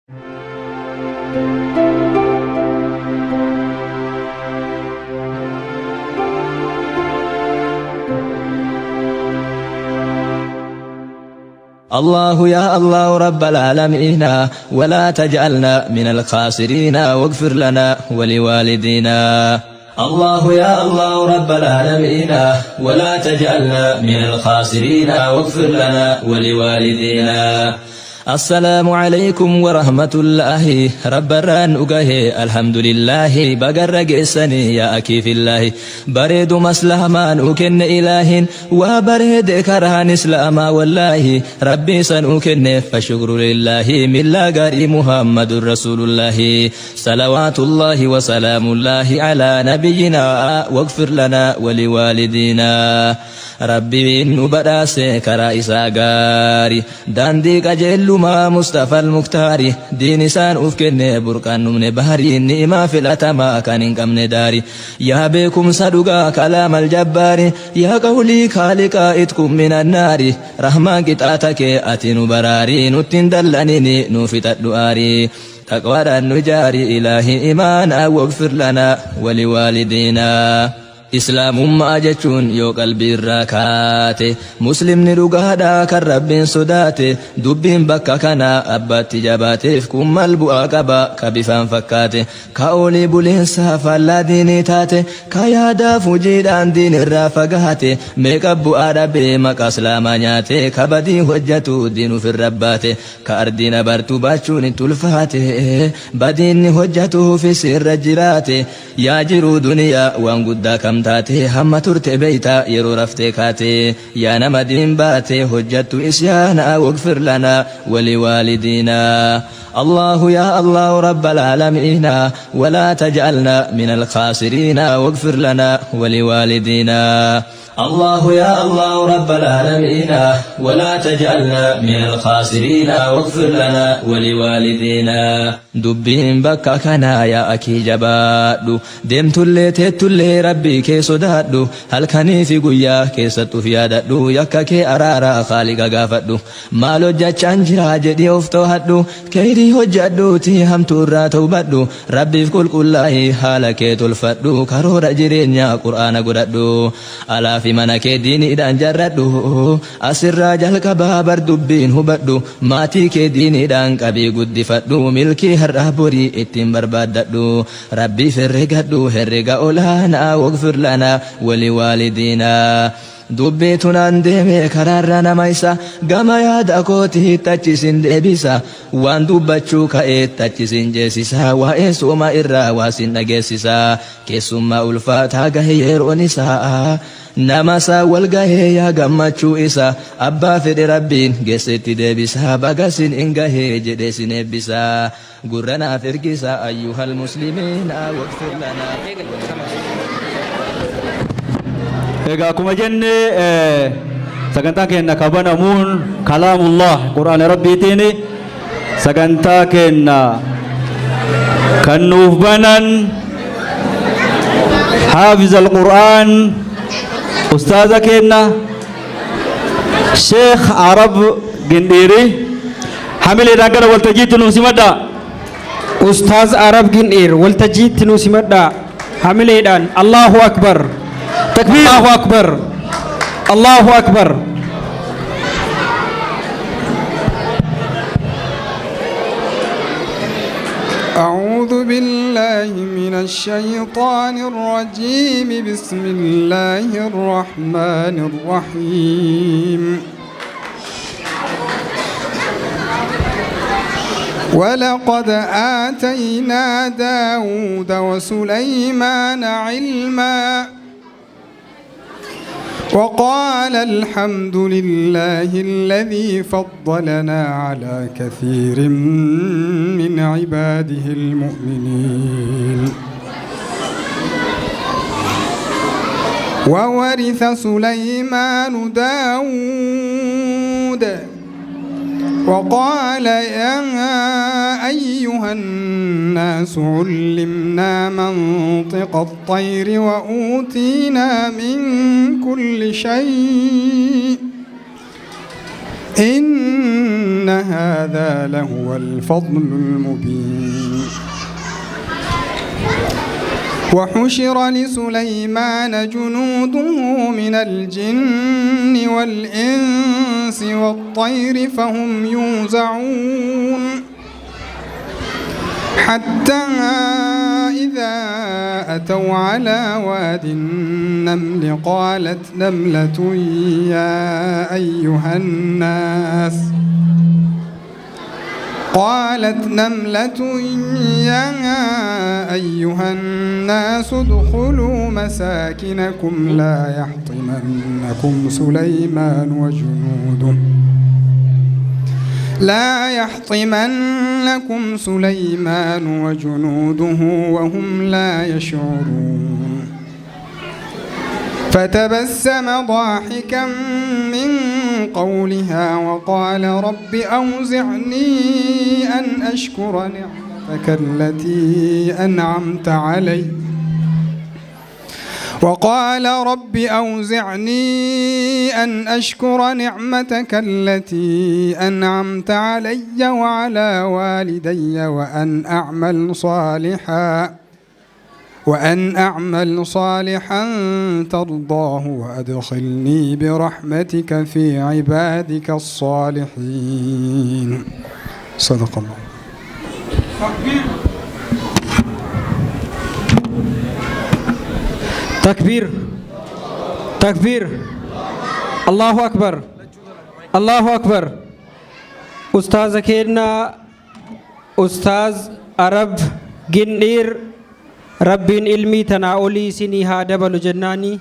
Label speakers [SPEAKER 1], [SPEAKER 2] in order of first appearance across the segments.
[SPEAKER 1] الله يا الله رب العالمين ولا تجعلنا من الخاسرين واغفر لنا ولوالدينا. الله يا الله رب العالمين ولا تجعلنا من الخاسرين واغفر لنا ولوالدينا. السلام عليكم ورحمة الله رب الران أقه الحمد لله بقر قسني يا أكي في الله بريد مسلمان أكن إله وبريد كرهان إسلاما والله ربي سن أكن فشكر لله من لا قاري محمد رسول الله صلوات الله وسلام الله على نبينا واغفر لنا ولوالدينا. ربي نبدأس كرا إسا غاري داندي قجل ما مصطفى المختار دين سان أفكن برقان من بهري نئما في الأتما كان إنكم نداري يا بكم صدقا كلام الجبار يا قولي خالق اتكم من النار رحمن قطعتك أتن براري نتن دلنيني نوفت الدؤاري تقوى النجاري إلهي إيمانا واغفر لنا ولوالدينا. Islaamummaa jechuun yoo qalbii irraa kaate muslimni dhugaadhaa kan rabbiin sodaate dubbiin bakka kanaa abbaatti jabaateef kun mal bu'aa qaba ka bifaan fakkaate ka olii buleensaa faallaa diinii taate ka yaadaaf hojiidhaan diin irraa fagaate meeqa bu'aa dhabee maqaa islaamaa nyaate ka badii hojjetu diin ofirra baate ka ardiin abartuu baachuun itti ulfaate badiinni hojjetuufis irra jiraate yaa jiruu duniyaa waan guddaa kam taate hamma turte beeyta yeroo raftee kaate yaa nama diin baate hojjattu isyaana واغفر لنا ولوالدينا. الله يا الله رب العالمين ولا تجعلنا من الخاسرين واغفر لنا ولوالدينا. الله يا الله رب العالمين ولا تجعلنا من الخاسرين واغفر لنا ولوالدينا. دبين بكا كنا يا أكي جبادو دمتلي تتلي ربي كي صدادو هل كني في قويا كي ستو في ياددو يكا كي أرارا خالق غافدو مالو جاچان جرا جدي افتو هدو كيري هجدو تي هم تورا توبدو ربي في كل كله حالك تلفدو كرور جرينيا قرآن قردو ألا في mana kee diiniidhaan jarradhu asirraa jalqabaa bar dubbiin hubadhu maatii kee diiniidhaan qabii guddifadhu milkii har'aa borii ittiin barbaaddadhu rabbiif herregadhu herrega olaanaa wagfir lanaa waliwaalidiinaa. Dubbii tunaan deeme karaarra nama isa gama yaada kootii tachisin deebisa waan dubbachuu ka'ee tachisin jeesisa waa'ee sooma irraa waasin dhageessisa keessummaa ulfaataa gahe yeroon isaa nama isaa wal gahee yaa gammachuu isa abbaa fedhe rabbiin geessetti deebisa bagasin in gahee jedhee sin eebbisa gurra naaf ergisa ayyuhal muslimiina wagfir lanaa.
[SPEAKER 2] Egaa akkuma jenne sagantaan keenya kabanamuun kalaamullah quraana rabbiitiin sagantaa keenya kan nuuf banan haafiz alqur'aan ustaaza keenya Sheekh Arab Gindhiiri hamileedhaan gara waltajjiitti nuuf simadha.
[SPEAKER 3] Ustaaz Arab Gindhiir waltajjiitti nuuf simadha hamileedhaan. Allahu Akbar.
[SPEAKER 2] Takbiir.
[SPEAKER 3] Allahu Akbar. Allahu Akbar.
[SPEAKER 4] أعوذ بالله من الشيطان الرجيم. بسم الله الرحمن الرحيم. ولقد آتينا داود وسليمان علما وقال الحمد لله الذي فضلنا على كثير من عباده المؤمنين. وورث سليمان داود وقال يا أيها الناس علمنا منطق الطير وأوتينا من كل شيء إن هذا لهو الفضل المبين. وحشر لسليمان جنوده من الجن والإنس والطير فهم يوزعون حتى إذا أتوا على واد النمل قالت نملة يا أيها الناس قالت نملة يا أيها الناس ادخلوا مساكنكم لا يحطمنكم سليمان وجنوده لا يحطمنكم سليمان وجنوده وهم لا يشعرون. فتبسم ضاحكا من قولها وقال رب أوزعني أن أشكر نعمتك التي أنعمت علي وقال رب أوزعني أن أشكر نعمتك التي أنعمت علي وعلى والدي وأن أعمل صالحا ترضاه وأدخلني برحمتك في عبادك الصالحين. صدق الله.
[SPEAKER 3] تكبير تكبير الله أكبر الله أكبر. أستاذ keenya أستاذ Arab Gindhiir Rabbiin ilmii tanaa olii isinii haa dabalu jennaani.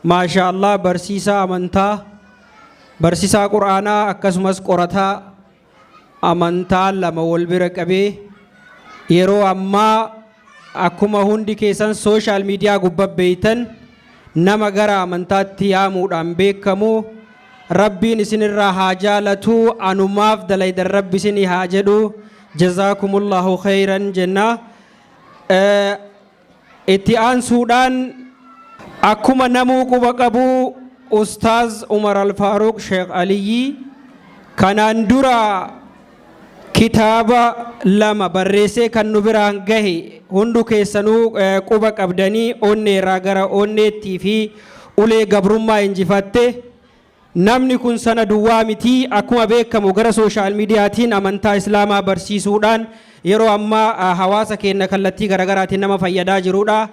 [SPEAKER 3] Maasha Allah, barsiisaa amantaa, barsiisaa quraanaa, akkasumas qorataa amantaa lama wal bira qabee yeroo ammaa akkuma hundi keessan social media gubbaa beeytan nama gara amantaatti yaamuudhaan beekamu. Rabbiin isinirraa haa jaalatu, anumaaf dalaydan Rabbi isinii haa jedhu, jazaakumullahu khayran jenna. Itti aansuudhaan akkuma namuu quba qabu Ustaaz Umar Alfaaruq Sheekh Aliyyi kanaan dura kitaaba lama barreessee kan nu biraan gahe hundu keessanuu quba qabdanii, onneerraa gara onneettii fi ulee gabrummaa injifatte. Namni kun sana duwwaa mitii, akkuma beekamu gara social mediaatiin amantaa islaamaa barsiisuudhaan yeroo ammaa hawaasa keenya kallattii garaagaraatiin nama fayyadaa jirudha.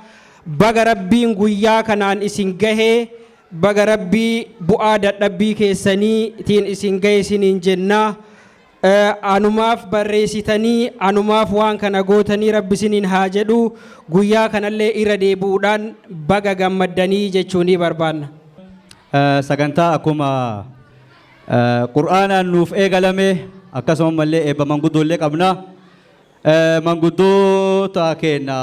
[SPEAKER 3] Baga Rabbiin guyyaa kanaan isin gahee, baga Rabbii bu'aa dadhabbii keessaniitiin isin gahe isiniin jennaa. Anumaaf barreessitanii, anumaaf waan kana gootanii, Rabbi isiniin haa jedhu. Guyyaa kanallee irra deebi'uudhaan baga gammaddanii jechuu ni barbaanna.
[SPEAKER 2] Sagantaa akkuma qur'aanaan nuuf eegalame akkasuma mallee eebba manguddoollee qabna. Manguddoota keenya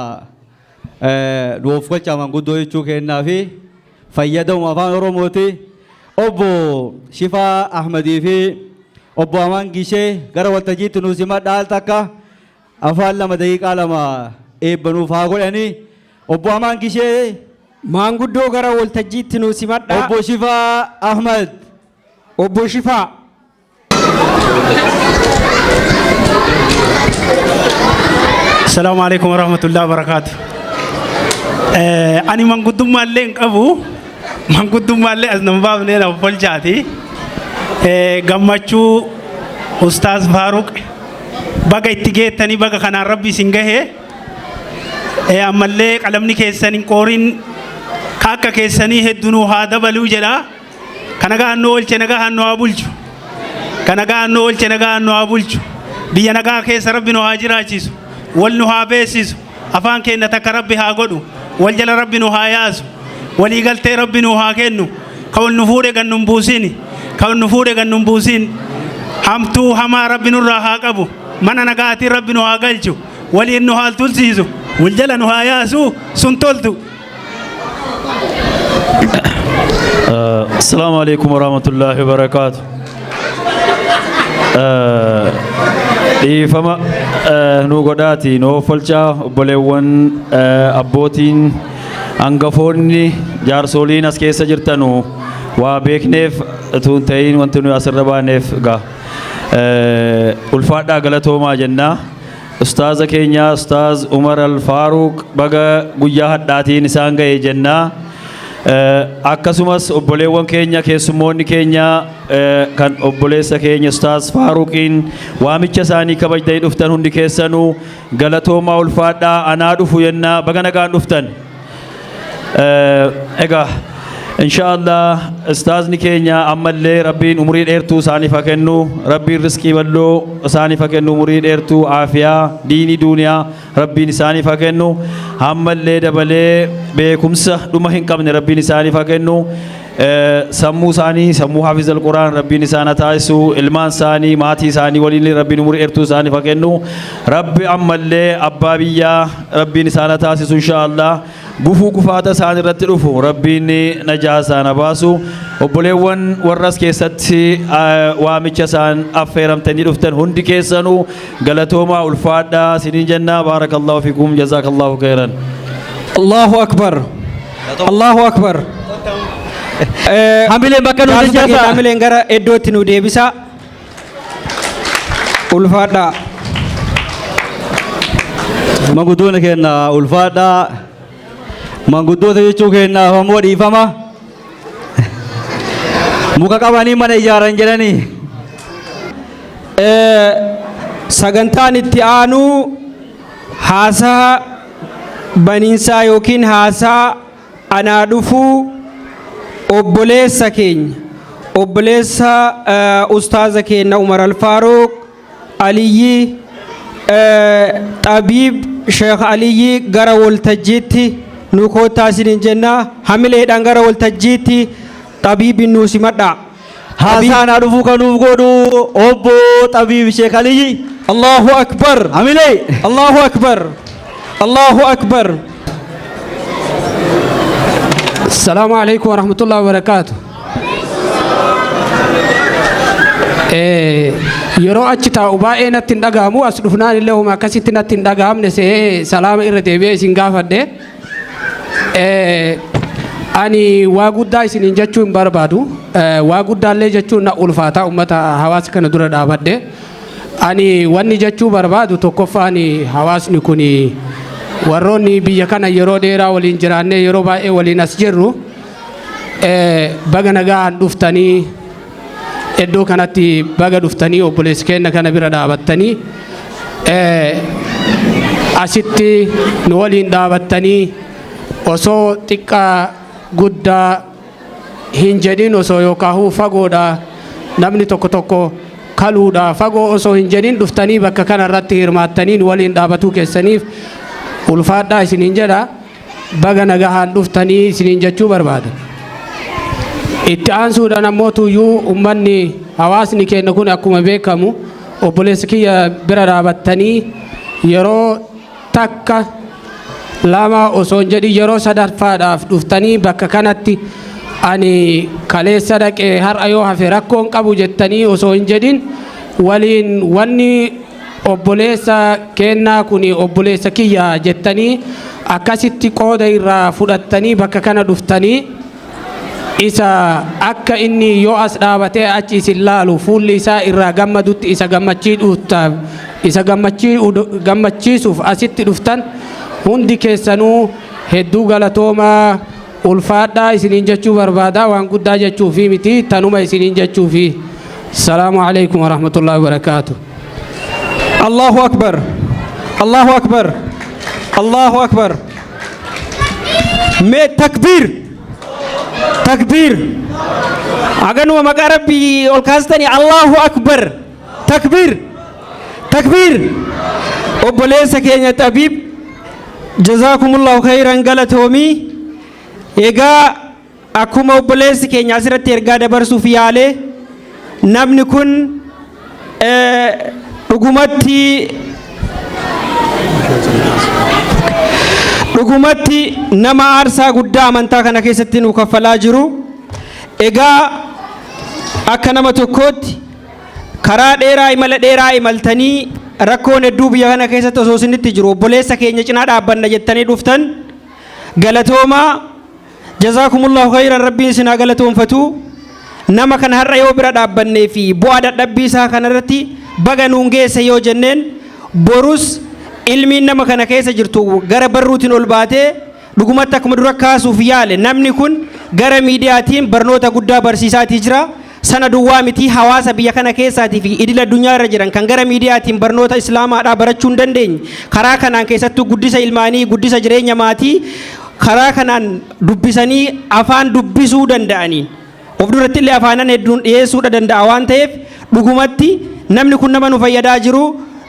[SPEAKER 2] nuuf galchaa, manguddoo jechuu kennaa fi fayyadamuma afaan Oromooti. Obbo Shifaa Ahmadii fi obbo Amaan Gishee gara waltajjiitti nuuf simadhaa, al takka afaan 2 daqiiqaa 2 eebba nuuf haa godhanii. Obbo Amaan Gishee.
[SPEAKER 3] Maanguddoo gara waltajjiitti nu simadhaa.
[SPEAKER 2] Obbo Shifaa Ahmad.
[SPEAKER 3] Obbo Shifaa.
[SPEAKER 5] Assalamu alaikum warahmatullahi wabarakatuh. Ani manguddummaa hin qabu. Manguddummaa as nama baafnee na bolchaati. Gammachuu Ustaaz Faaruq baga itti geettanii, baga kanaan Rabbi isin gahee. Ammallee qalamni keessan hin qoorin, ka akka keessanii hedduu haa dabaluu jedha. Ka nagaan nu oolche nagaan nu haa bulchu. Ka nagaan nu oolche nagaan nu haa bulchu. Biyya nagaa keessa Rabbi nu haa jiraachisu. Wal nu haa beeksisu. Afaan keenya takka Rabbi haa godhu. Wal jala Rabbi nu haa yaasu. Walii galtee Rabbi nu haa kennu. Ka wal nu fuudhe gan nun buusin. Ka wal nu fuudhe gan nun buusin. Hamtuu hamaa Rabbi nurraa haa qabu. Mana nagaatiin Rabbi nu haa galchu. Waliin nu haa tulsiisu. Wal jala nu haa yaasu. Sun toltu.
[SPEAKER 2] Assalamu alaikum warahmatullahi wabarakatuh. Dhiifama nu godhaati nu folchaa, obboleewwan, abbootiin.
[SPEAKER 6] Hangafoonni jaarsoliin as keessa jirtanu waa beekneef utuu hin ta'in wanti nuyi asirra baaneef egaa ulfaadhaa galatoomaa jenna. Ustaaza keenya Ustaaz Umar Al-Faaruq baga guyyaa hadhaatiin isaan ga'e jenna. Akkasumas obboleewwan keenya keessummoonni keenya kan obboleessa keenya Ustaaz Faaruqiin waamicha isaanii kabajtanii dhuftan hundi keessanuu galatoomaa ulfaadhaa anaa dhufu jennaa baga nagaan dhuftan. Egaa inshaallah ustaazni keenya ammallee rabbiin umurii dheertuu isaaniif haa kennu, rabbiin riskii bal'oo isaaniif haa kennu, umurii dheertuu aafiyaa diinii duuniyaa rabbiin isaaniif haa kennu, ammallee dabalee beekumsa dhuma hin qabne rabbiin isaaniif haa kennu. Sammuu isaanii sammuu hafiz alquraan rabbiin isaan haa taasisu, ilmaan isaanii maatii isaanii waliin rabbiin umurii dheertuu isaaniif haa kennu, rabbi ammallee abbaa biyyaa rabbiin isaan haa taasisu. Inshaallah gufuu gufaata isaan irratti dhufu rabbiin najaa isaan haa baasu. Obboleewwan warras keessatti waamicha isaan affeeramtanii dhuftan hundi keessanuu galatoomaa ulfaadhaa siniin jennaa. Baarakallahu fikum, jazaakallahu khairan.
[SPEAKER 3] Allahu akbar. Allahu akbar.
[SPEAKER 2] Hamileen bakka nu
[SPEAKER 3] Jaarsota
[SPEAKER 2] jajjaasa.
[SPEAKER 3] keenya hamileen gara iddootti nu deebisa. Ulfaadhaa.
[SPEAKER 2] Manguddoonni keenya ulfaadhaa. Manguddoota jechuu keenyaaf ammoo dhiifama. Muka qabanii mana ijaaran jedhanii.
[SPEAKER 3] Sagantaan itti aanu haasaa baniinsaa yookiin haasaa anaa dhufuu obboleessa keenya obboleessa ustaaza keenya Umar Alfaaruq Aliyyi Xabiib Sheekh Aliyyi gara waltajjiitti nu koottaa isiniin jenna. Hamileedhaan gara waltajjiitti Xabiibin nuu simadhaa.
[SPEAKER 2] Haasaa anaa dhufuu kan nuuf godhu obbo Xabiib Sheekh Aliyyi.
[SPEAKER 3] Allahu akbar.
[SPEAKER 2] Hamilee.
[SPEAKER 3] Allahu akbar. Allahu akbar.
[SPEAKER 7] السلام عليكم ورحمة الله وبركاته. Yeroo achi taa'u baay'ee natti hin dhaga'amu, as dhufnaan illee homa akkasitti natti hin dhaga'amne se'ee salaama irra deebi'ee isin gaafadhe. Ani waa guddaa isiniin jechuu hin barbaadu. Waa guddaallee jechuun na ulfaata uummata hawaasa kana dura dhaabadhe. Ani wanni jechuu barbaadu tokkoffaan hawaasni kun warroonni biyya kana yeroo dheeraa waliin jiraannee yeroo baay'ee waliin as jirru baga nagaan dhuftanii, iddoo kanatti baga dhuftanii, obboleessi keenya kana bira dhaabattanii, asitti nu waliin dhaabattanii, osoo xiqqaa guddaa hin jedhin, osoo yookaan fagoodha namni tokko tokko kaluudha fagoo osoo hin jedhin dhuftanii bakka kana irratti hirmaattanii nu waliin dhaabatuu keessaniif ulfaadhaa isiniin jedha. Baga nagahaan dhuftanii isiniin jechuu barbaada. Itti aansuudhaan ammoo tuyyuu uummanni hawaasni keenya kun akkuma beekamu obboleessa kiyya bira dhaabattanii yeroo takka lama osoo hin jedhin yeroo sadaffaadhaaf dhuftanii bakka kanatti ani kaleessa dhaqee har'a yoo hafe rakkoon qabu jettanii osoo hin jedhin waliin wanni obboleessa kennaa kun obboleessa kiyya jettanii akkasitti qooda irraa fudhattanii bakka kana dhuftanii isa akka inni yoo as dhaabatee achi isin laalu fuulli isaa irraa gammadutti isa isa gammachiisuuf asitti dhuftan hundi keessanuu hedduu galatoomaa, ulfaadhaa isiniin jechuu barbaada. Waan guddaa jechuufi miti, tanuma isiniin jechuufi. Salaamu alaikum warahmatullahi wabarakaatu.
[SPEAKER 3] Allahu akbar. Allahu akbar. Allahu akbar. Mee takbiir. Takbiir. Aganuma maqaa rabbii ol kaastanii Allahu akbar. Takbiir. Takbiir. Obboleessa keenya Xabiib, jazaakumullahu khayran, galatoomii. Egaa akkuma obboleessi keenya asirratti ergaa dabarsuuf yaale, namni kun dhugumatti nama aarsaa guddaa amantaa kana keessatti nu kaffalaa jiru. Egaa akka nama tokkootti karaa dheeraa imala dheeraa imaltanii rakkoon hedduu biyya kana keessatti osoo isinitti jiru obboleessa keenya cinaa dhaabbanna jettanii dhuftan. Galatoomaa, jazaakumullahu khayran, Rabbiin isin haa galatoonfatu. Nama kana har'a yoo bira dhaabbannee fi bu'aa dadhabbii isaa kanarratti baga nuun geesse yoo jenneen, borus ilmiin nama kana keessa jirtu gara barruutiin ol baatee, dhugumatti akkuma dura kaasuuf yaale, namni kun gara miidiyaatiin barnoota guddaa barsiisaatii jira. Sana duwwaa miti, hawaasa biyya kana keessaatii fi idil addunyaa irra jiran kan gara miidiyaatiin barnoota islaamaadhaa barachuu hin dandeenye, karaa kanaan keessattuu guddisa ilmaanii, guddisa jireenya maatii karaa kanaan dubbisanii afaan dubbisuu danda'aniin of duratti illee afaanan hedduun dhiyeessuudha danda'a waan ta'eef, dhugumatti namni kun nama nu fayyadaa jiru,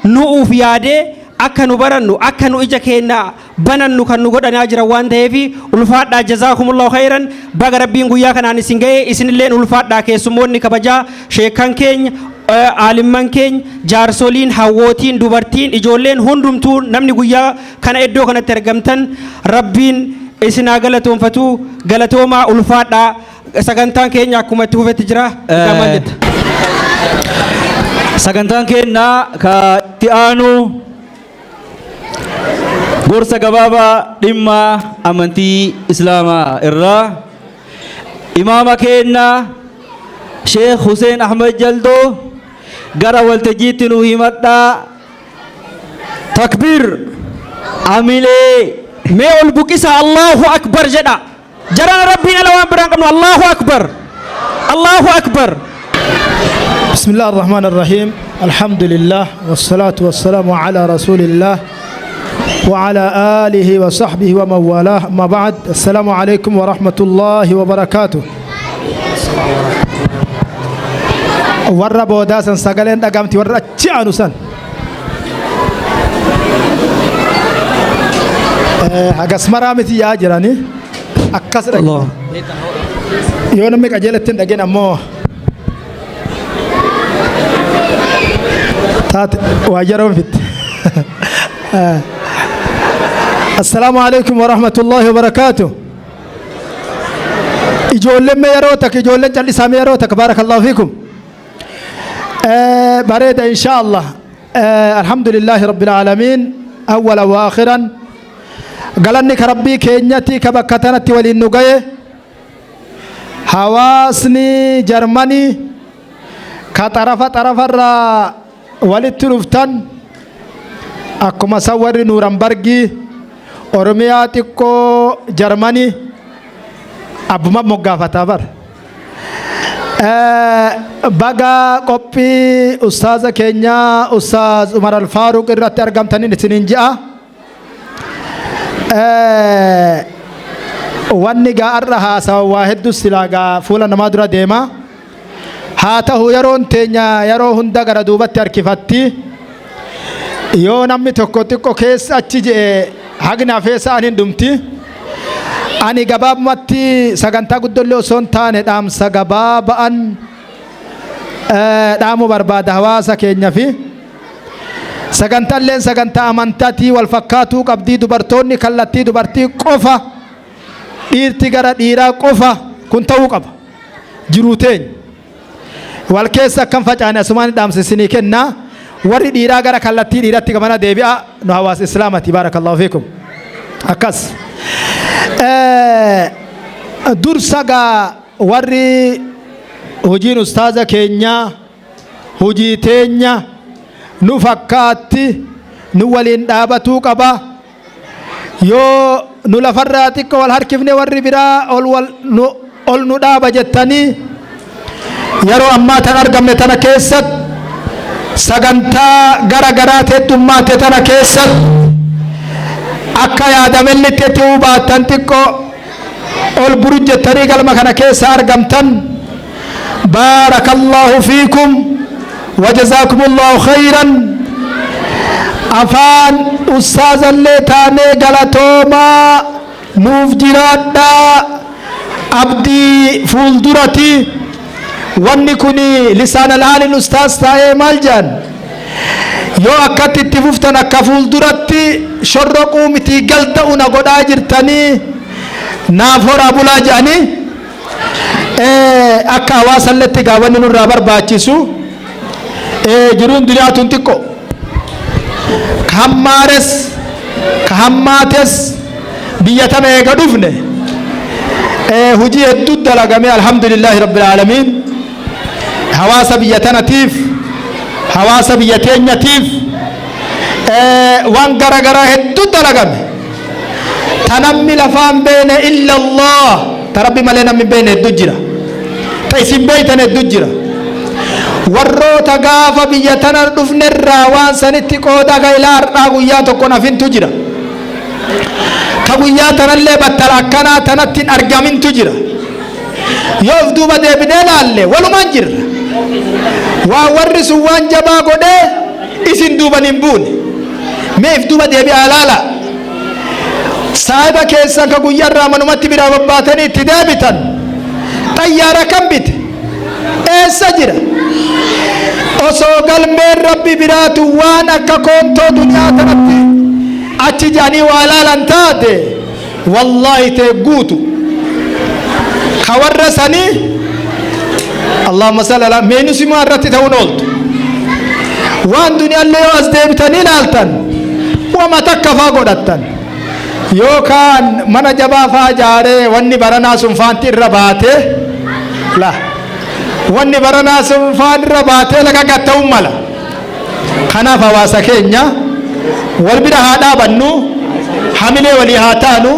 [SPEAKER 3] nu'uuf yaadee akka nu barannu, akka nu ija keenya banannu kan nu godhanaa jiran waan ta'eef, ulfaadhaa, jazaakumullahu khayran. Baga Rabbiin guyyaa kanaan isin ga'e. Isinilleen ulfaadhaa, keessummoonni kabajaa, sheekan keenya, aalimman keenya, jaarsoliin, hawwootiin, dubartiin, ijoolleen hundumtuu, namni guyyaa kana iddoo kanatti argamtan, Rabbiin isin haa galatoonfatu. Galatoomaa, ulfaadhaa. Sagantaan keenya akkuma itti fufetti jira. Maal jetta?
[SPEAKER 2] Sagantaan keenya ka itti aanu gorsa gabaabaa dhimma amantii islaamaa irraa imaama keenya Sheekh Hussein Ahmed Jaldoo gara waltajjiitti nu himadhaa. Takbiir, amilee.
[SPEAKER 3] Mee ol buqisa, Allahu akbar jedha. Jarana, Rabbiin ala waan biraan qabnu. Allahu akbar, Allahu akbar.
[SPEAKER 8] بسم الله الرحمن الرحيم، الحمد لله والصلاة والسلام على رسول الله وعلى آله وصحبه ومن والاه، أما بعد، السلام عليكم ورحمة الله وبركاته. Warra boodaa san sagaleen dhagamti, warra achi aanu san hagas maraa miti yaa jirani akkas dhage yoo namni qajeelatti hin dhageen ammoo taate waa yeroon fitte. Assalaamu alaikum warahmatullahi wabarakaatuh. Ijoolleen mee yeroo takka, ijoolleen callisaa mee yeroo takka, baarakallahu fiikum. Bareeda, insha Allah. Alhamdulillahi rabbil aalamiin, awwala wa akhiran galanni ka Rabbii keenyatti, ka bakka tanatti waliin nu gaye. Hawaasni Jarmanii ka xarafa xarafarraa walitti dhuftan, akkuma san warri Nuurambargii, Oromiyaa xiqqoo Jarmanii abbuma moggaafataa bar. Baga qophii ustaaza keenyaa Ustaaz Umar Alfaaruq irratti argamtaniin isiniin ji'a. Wanni gaa har'a haasawa waa hedduu silaa gaa fuula namaa dura deema. Haa ta'u, yeroon teenya yeroo hunda gara duubatti harkifatti. Yoo namni tokko xiqqo keessa achi je'e, hagni hafee sa'an hin dhumti. Ani gabaabumatti sagantaa guddollee osoo hin taane dhaamsa gabaaba'an dhaamuu barbaada hawaasa keenya fi sagantaalleen sagantaa amantaatii wal fakkaatuu qabdii. Dubartoonni kallattii dubartii qofa, dhiirti gara dhiiraa qofa, kun ta'uu qaba. Jiruu teenya wal keessa akkam facaane asumaan dhaamsa isinii kennaa. Warri dhiiraa gara kallattii dhiiratti gamana deebi'a. Nu hawaasa islaamati, baarakallahu fiikum. Akkas dursa gaa warri hojiin ustaaza keenyaa hojii teenya nu fakkaatti, nu waliin dhaabatuu qaba. Yoo nu lafarraa xiqqoo wal harkifne, warri biraa ol wal nu ol nu dhaaba jettanii, yeroo ammaa tan argamne tana keessatti, sagantaa gara garaa heddummaate tana keessatti, akka yaadamellitti itti hubaattan xiqqoo ol buru jettanii galma kana keessa argamtan, baarakallahu fiikum wajazaakumullahu khayran. Afaan ustaazallee taanee, galatoomaa, nuuf jiraadhaa. Abdii fuuldurati wanni kun lisaan alhaalin ustaaz taa'ee maal jedhan, yoo akkatti itti fuftan akka fuulduratti shorroquu mitii galda'u na godhaa jirtanii, naaf horaa bulaa jedhanii. Akka hawaasalletti gaa wanni nurraa barbaachisu, jiruun duniyaa tun xiqqoo, ka hammaares ka hammaates. Biyya tana eega dhufne hujii hedduu dalagame, alhamdulillaahi rabbil aalamiin. Hawaasa biyya tanatiif, hawaasa biyya teenyatiif waan garagaraa hedduu dalagame. Ta namni lafaan beene illa Allah, ta Rabbi malee namni beene hedduu jira, ta isin beeytan hedduu jira. Warroota gaafa biyya tana dhufnerraa waan sanitti qooda gailaa har'aa guyyaa tokko nafintu jira, ka guyyaa tanallee battala akkanaa tanatti hin argamintu jira. Yoo of duuba deebinee laalle, walumaan jirra. Waan warri sun waan jabaa godhee isin duuban hin buune. Mee if duuba deebi'aa laala. Saahiba keessan ka guyyaarraa manumatti biraa babbaatanii itti deebitan, xayyaara kam bite, eessa jira? Osoo galmeen Rabbi biraatu waan akka koontoo duniyaa tanatti achi jedhanii waa laalan taate, wallaahi tee guutu ka warra sanii, allahumma salli ala meenusimaa irratti ta'uun ooltu. Waan duniyaallee yoo as deebitanii ilaaltan, wama takka faa godhattan yookaan mana jabaa faa ijaaree, wanni baranaa sun faanti irra baatee la, wanni baranaa sun faan irra baatee laga gatta'uun mala. Kanaaf hawaasa keenya wal bira haa dhaabannu, hamilee walii haa taanu,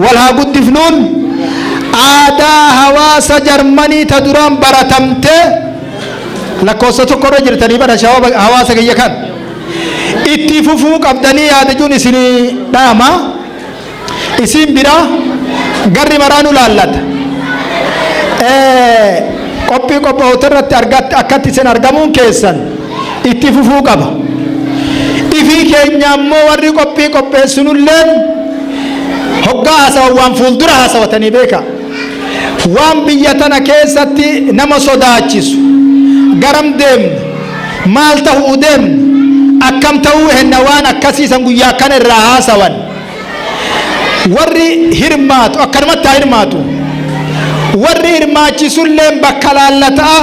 [SPEAKER 8] wal haa guddifnuun. Aadaa hawaasa Jarmanii ta duraan baratamte lakkoofsa tokko irra jirtanii bara hawaasa kiyya kan itti fufuu qabdanii yaadachuun isinii dhaama. Isin bira garri maraanu laallata. Qophii qophaa'utu irratti akkatti isin argamuun keessan itti fufuu qaba. Ifii keenya ammoo warri qophii qopheessinulleen hoggaa haasawan waan fuuldura haasawatanii beeka. Waan biyya tana keessatti nama sodaachisu, garam deemna, maal ta'uu deemna, akkam ta'uu henna, waan akkasiisan guyyaa akkana irraa haasawan. Warri hirmaatu akkanumatti haa hirmaatu. Warri hirmaachisulleen bakka laallataa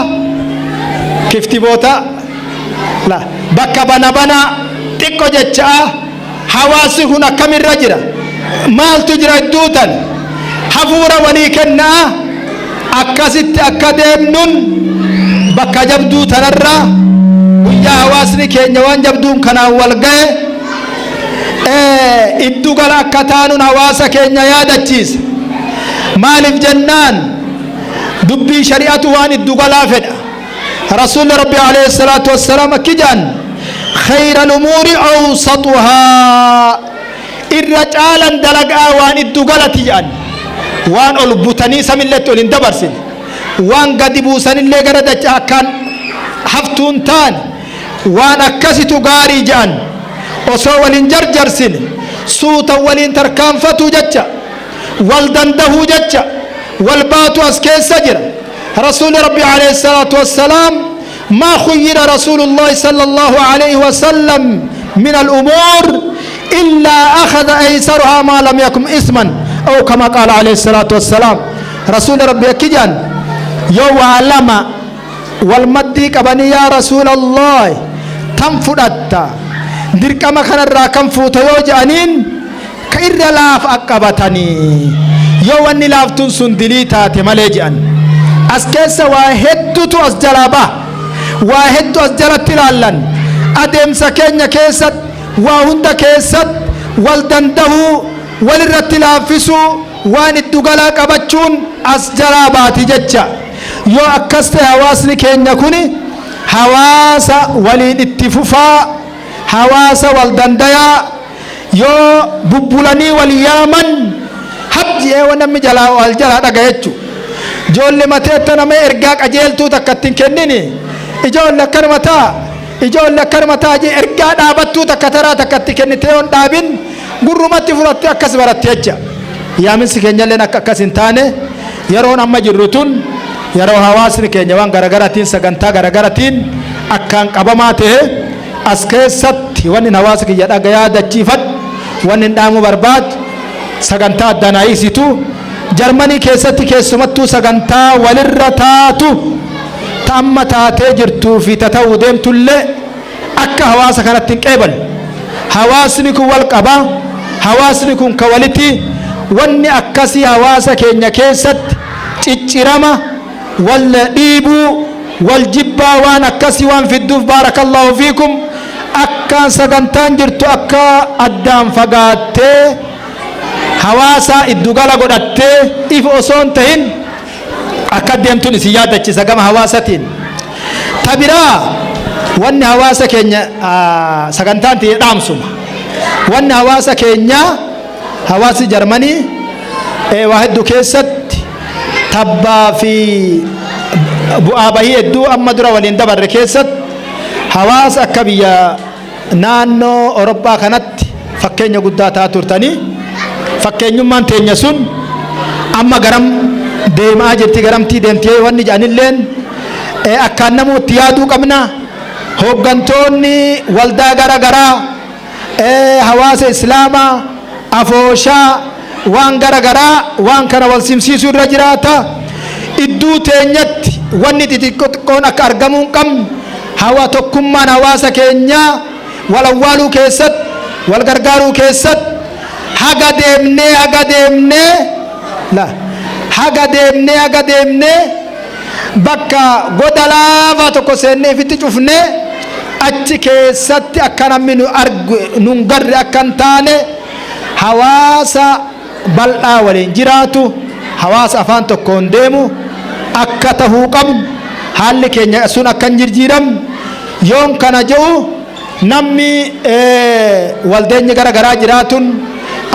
[SPEAKER 8] kiftiboota la bakka bana bana xiqqo jechaa, hawaasni kun akkamirra jira, maaltu jira idduutan hafuura walii kennaa, akkasitti akka deemnuun bakka jabduu tanarra guyyaa hawaasni keenya waan jabduun kanaan wal ga'e iddu gala akka taanuun hawaasa keenya yaadachiisa. Maaliif jennaan, dubbii shari'atu waan iddu galaa fedha. Rasuulli Rabbi alayhi salaatu wassalaam akki jedhan: khayra al-umuuri awsatuhaa, irra caalan dalagaa waan iddu galati jedhan. Waan ol butanii samilletti ol hin dabarsine, waan gadi buusanillee gara dacha akkaan haftuun taane, waan akkasitu gaarii jedhan. Osoo waliin jarjarsine suutan waliin tarkaanfatuu jecha, wal dandahuu jecha, wal baatu as keessa jira. Rasuuli Rabbi alayhi salaatu wassalaam, ما خير رسول الله صلى الله عليه وسلم من الأمور إلا أخذ أيسرها ما لم يكن إثما، أو كما قال عليه الصلاة والسلام. رسول ربي أكجان يو علم والمدي قبني يا رسول الله تم فدتا dirqama kanarraa kan fuuta yoo je'aniin, ka irra laaf aqqabatanii, yoo wanni laaftuun sun dilii taate malee je'an. As keessa waa hedduutu as jalaa baha, waa hedduu as jalatti ilaallan. Adeemsa keenya keessatti waa hunda keessatti wal dandahuu, walirratti laaffisuu, waan iddu galaa qabachuun as jalaa baati jecha. Yoo akkas ta'e, hawaasni keenya kuni hawaasa waliin itti fufaa, hawaasa wal dandayaa. Yoo bubbulanii wal yaaman, habji'ee namni jalaa wal jalaa dhaga jechu. Ijoollee mateetta nama ergaa qajeeltuu takka ittiin kennini, ijoollee akkanuma ta'a, ijoollee akkanuma ta'a jee ergaa dhaabattuu takka taraa takka itti kennite yoon dhaabin, gurrumatti fudhattee akkas baratte jecha. Yaaminsi keenyalleen akka akkas hin taane, yeroon amma jirru tun yeroo hawaasni keenya waan garagaratiin, sagantaa garagaratiin akkaan qabamaa ta'e. As keessatti wanni hawaasa kiyya dhaga yaadachiifadhu, wanni hin dhaamuu barbaadu, sagantaa addaan hiisitu Jarmanii keessatti, keessumattuu sagantaa walirra taatu ta amma taatee jirtuu fi ta ta'uu deemtullee akka hawaasa kanatti hin qeebalu. Hawaasni kun wal qaba. Hawaasni kun ka waliti. Wanni akkasii hawaasa keenya keessatti ciccirama, wal dhiibuu, wal jibbaa, waan akkasii waan fidduuf, baarakallahu fiikum, akkaan sagantaan jirtu akka addaan fagaattee hawaasa iddugala godhattee if osoo hin tahin akka deemtuun isin yaadachiisa gama hawaasatiin. Ta biraa, wanni hawaasa keenya, sagantaan ta'e dhaamsuma. Wanni hawaasa keenya, hawaasni Jarmanii waa hedduu keessatti tabbaa fi bu'aa bahii hedduu amma dura waliin dabarre keessatti hawaasa akka biyya naannoo Awurooppaa kanatti fakkeenya guddaa ta'aa turtanii, fakkeenyummaan teenya sun amma garam deemaa jirti, garamtii deemtee wanni jedhanilleen akkaan namuutti yaaduu qabna. Hooggantoonni waldaa gara garaa, hawaasa islaamaa, afooshaa, waan gara garaa, waan kana wal simsiisuu irra jiraata. Idduu teenyatti wanni xixiqqoo xiqqoon akka argamuu hin qabne, hawa tokkummaan hawaasa keenyaa wal awwaaluu keessatti, wal gargaaruu keessatti haga deemnee la haga deemnee bakka goda laafaa tokko seennee ifitti cufnee achi keessatti akka namni nu argu nun garre akka hin taane, hawaasa bal'aa waliin jiraatu, hawaasa afaan tokkoon deemu akka tahuu qabnu, haalli keenya sun akka hin jijjiiramne. Yoon kana jedhu, namni waldeenyi gara garaa jiraatun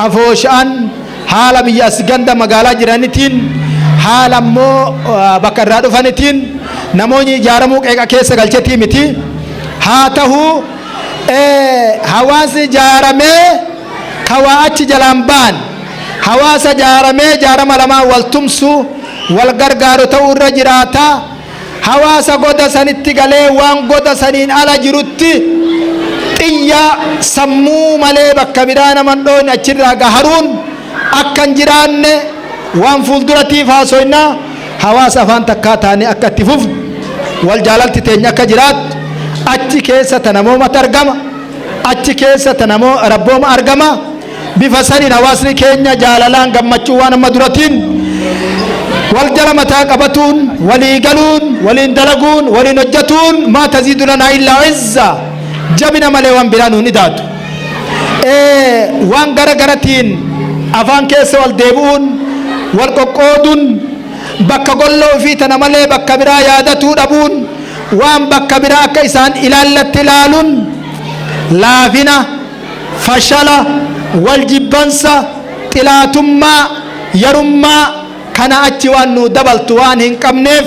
[SPEAKER 8] afooshaan haala biyya as ganda magaalaa jiranitiin, haala ammoo bakka irraa dhufanitiin namoonni ijaaramuu qeeqa keessa galchetii miti. Haa tahuu, hawaasni ijaaramee kawaa achi jalaan ba'an, hawaasa ijaaramee ijaarama lamaan wal tumsu, wal gargaaru ta'uu irra jiraata. Hawaasa goda sanitti galee waan goda saniin ala jirutti xiyya sammuu malee bakka biraa naman dhoone achirraa gaharuun akka hin jiraanne, waan fuulduratiif haasoynaa. Hawaasa afaan takkaa taanee akka itti fufnu, wal jaalalti teenya akka jiraattu, achi keessa ta namoomatu argama, achi keessa ta namoo rabbooma argama. Bifa saniin hawaasni keenya jaalalaan, gammachuu, waan amma duratiin wal jala mataa qabatuun, walii galuun, waliin dalaguun, waliin hojjetuun maa taziidu lanaa illaa izza, jabina malee waan biraa nuun idaatu. Waan gara garatiin afaan keessa wal deebi'uun, wal qoqqooduun, bakka golloo ofii tana malee bakka biraa yaadatuu dhabuun, waan bakka biraa akka isaan ilaallatti ilaaluun laafina, fashala, wal jibbansa, xilaatummaa, yarummaa kana achi waan nu dabaltu waan hin qabneef,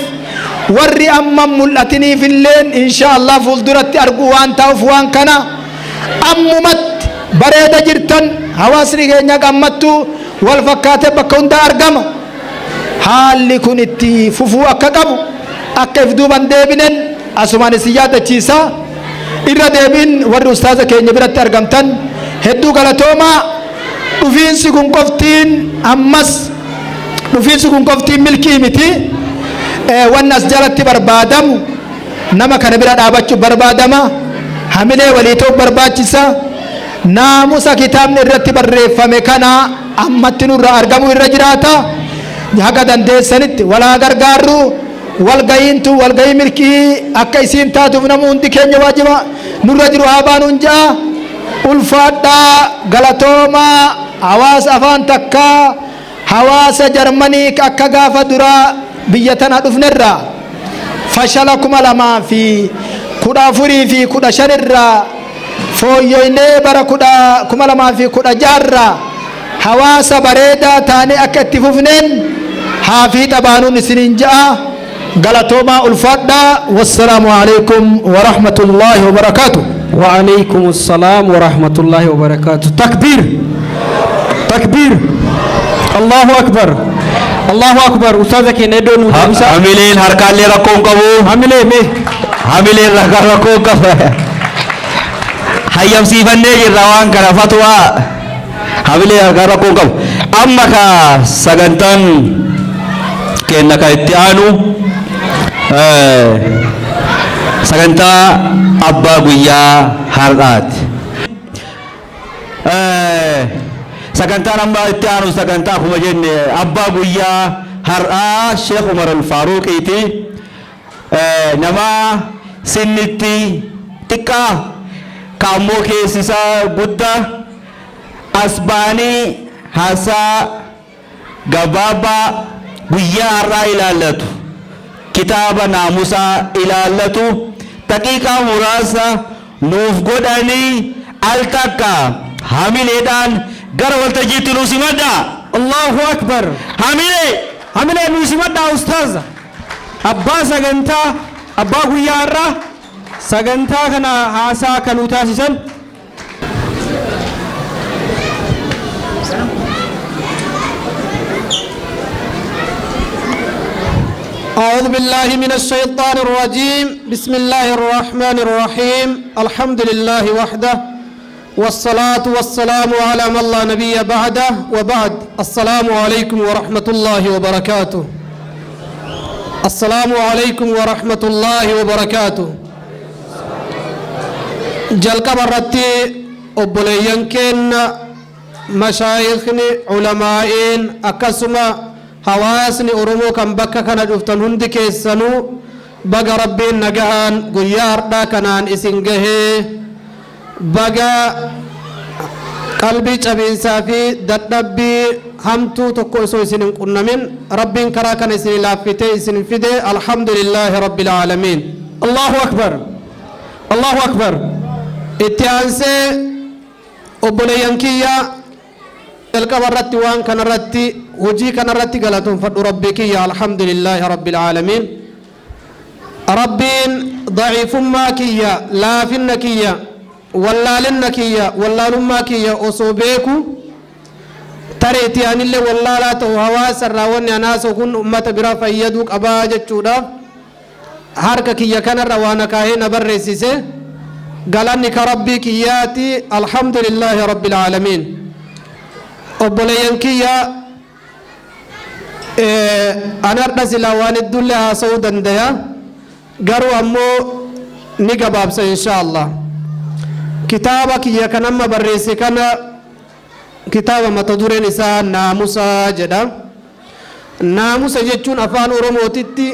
[SPEAKER 8] warri amma mul'atiniif illeen insha Allah fuulduratti arguu waan ta'uuf, waan kana ammumatti bareeda jirtan. Hawaasni keenya gammattuu wal fakkaatee bakka hundaa argama. Haalli kun itti fufuu akka qabu, akka if duuban deebinen asumaan isin yaadachiisa. Irra deebiin warri ustaaza keenya biratti argamtan hedduu galatoomaa. Dhufiinsi kun qoftiin, ammas dhufiinsi kun qoftiin milkii miti. Wanni as jalatti barbaadamu, nama kana bira dhaabachuuf barbaadama, hamilee walii ta'uuf barbaachisa. Naamusa kitaabni irratti barreeffame kana ammatti nurra argamuu irra jiraata. Haga dandeessanitti walaa gargaarru. Walga'iintu walga'ii milkii akka isiin taatuuf namu hundi keenya waajiba nurra jiru haa baanuun ja'a. Ulfaadhaa, galatoomaa. Hawaasa afaan takkaa, hawaasa Jarmanii, akka gaafa duraa biyya tana dhufnerraa fashala 2014 fi 15 irraa fooyyoynee bara 2016rraa hawaasa bareedaa taanee akka itti fufneen haa fiixa baanuun isiniin ja'a. Galatoomaa, ulfaadhaa. Wassalaamu alaikum warahmatullaahi wabarakaatu.
[SPEAKER 3] وعليكم السلام ورحمة الله وبركاته. تكبير، تكبير، الله أكبر، الله أكبر. أستاذ كينيدو.
[SPEAKER 9] Hamileen harkaallee rakkoon qabu.
[SPEAKER 3] Hamilee mee.
[SPEAKER 9] Hamileen rakkoon qabu. Hayyamsiifannee jirra waan kana fatwaa. Hamileen harkaa rakkoon qabu. Amma ka sagantaan kenna ka itti aanu sagantaa abbaa guyyaa har'aati. Sagantaan amma itti aanu sagantaa akkuma jenne abbaa guyyaa har'aa Sheekh Umar Al-Faaruqiiti. Nama sinnitti xiqqaa ka ammoo keessi isaa guddaa as ba'anii haasaa gabaabaa guyyaa har'aa ilaallatu kitaaba naamusaa ilaallatu daqiiqaa muraasa nuuf godhanii al takka hamileedhaan gara waltajjiitti nu simadhaa.
[SPEAKER 3] Allahu Akbar.
[SPEAKER 9] Hamilee.
[SPEAKER 3] Hamilee nu simadhaa ustaaza. Abbaa sagantaa abbaa guyyaa har'aa sagantaa kana haasaa kan nu taasisan.
[SPEAKER 10] أعوذ بالله من الشيطان الرجيم. بسم الله الرحمن الرحيم. الحمد لله وحده، والصلاة والسلام على من لا نبي بعده، وبعد. السلام عليكم ورحمة الله وبركاته. السلام عليكم ورحمة الله وبركاته. جلك برتي أبليين كن مشايخني علمائين أكسما hawaasni Oromoo kan bakka kana dhuftan hundi keessanuu baga Rabbiin nagahaan guyyaa har'aa kanaan isin gahee, baga qalbii cabiinsaa fi dadhabbii hamtuu tokko osoo isin hin qunnamin Rabbiin karaa kana isin laaffitee isin fide. Alhamdulillaahi Rabbil aalamiin.
[SPEAKER 3] Allahu Akbar. Allahu Akbar.
[SPEAKER 10] Itti aansee obboleeyyan kiyya, jalqaba irratti waan kanarratti hojii kanarratti galatoonfadhu Rabbii kiyya. Alhamdulillaahi Rabbil aalamiin. Rabbiin daciifummaa kiyya, laafinna kiyya, wallaalinna kiyya, wallaalummaa kiyya osoo beeku, tareetii anillee wallaalaa ta'u hawaasa irraa wanni anaasoo kun ummata biraa fayyaduu qabaa jechuudhaaf harka kiyya kanarra waan akaahee na barreessise, galanni ka Rabbii kiyyaati. Alhamdulillaahi Rabbil aalamiin. Obboleeyyan kiyya, an har'a silaa waan hedduullee haasa'uu dandaya, garuu ammoo ni gabaabsa insha Allah. Kitaaba kiyya kan amma barreesse kana, kitaaba mata dureen isaa naamusa jedha. Naamusa jechuun afaan Oromootitti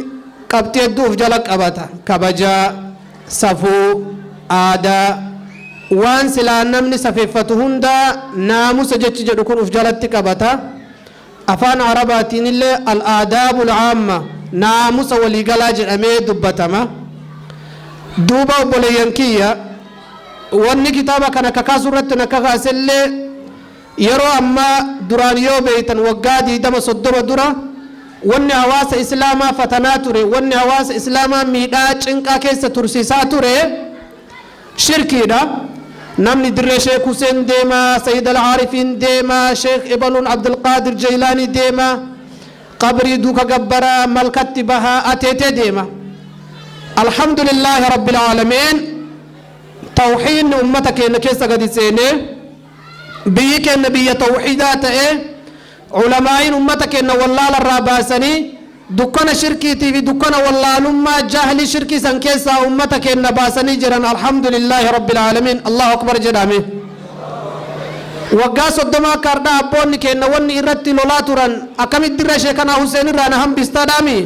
[SPEAKER 10] qabxii hedduu of jala qabata: kabajaa, safuu, aadaa, waan silaa namni safeeffatu hundaa naamusa jechi jedhu kun uf jalatti qabata. Afaan Arabaatiin illee al-aadaabul caamma, naamusa waliigalaa jedhamee dubbatama. Duuba obboleeyyan kiyya, wanni kitaaba kana kakaasu irratti na kakaasellee yeroo ammaa, duraan yoo beeytan waggaa 20 30 dura wanni hawaasa Islaamaa fatanaa ture, wanni hawaasa Islaamaa miidhaa cinqaa keessa tursiisaa ture shirkiidha. Namni dirree Sheek Huseen deema, Sayid Alcaarifiin deema, Sheek Ibaluun Abdulqaadir Jaylaanii deema, qabrii duuka gabbaraa, malkatti bahaa, ateetee deema. Alhamdulillaahi Rabbil aalamiin, tawxiidni ummata keenya keessa gadi seenee, biyyi keenya biyya tawxiidaa ta'e, culamaa'iin ummata keenya wallaala irraa baasanii dukkana shirkiitii fi dukkana wallaalummaa jahli shirkii san keessaa ummata keenya baasanii jiran. Alhamdulillaahi Rabbil aalamiin. Allahu Akbar jedhame. Waggaa 30 akka hardhaa abboonni keenya wanni irratti lolaa turan akkamitti dirra Sheekanaa Huseen irraa na hambistaadhaami.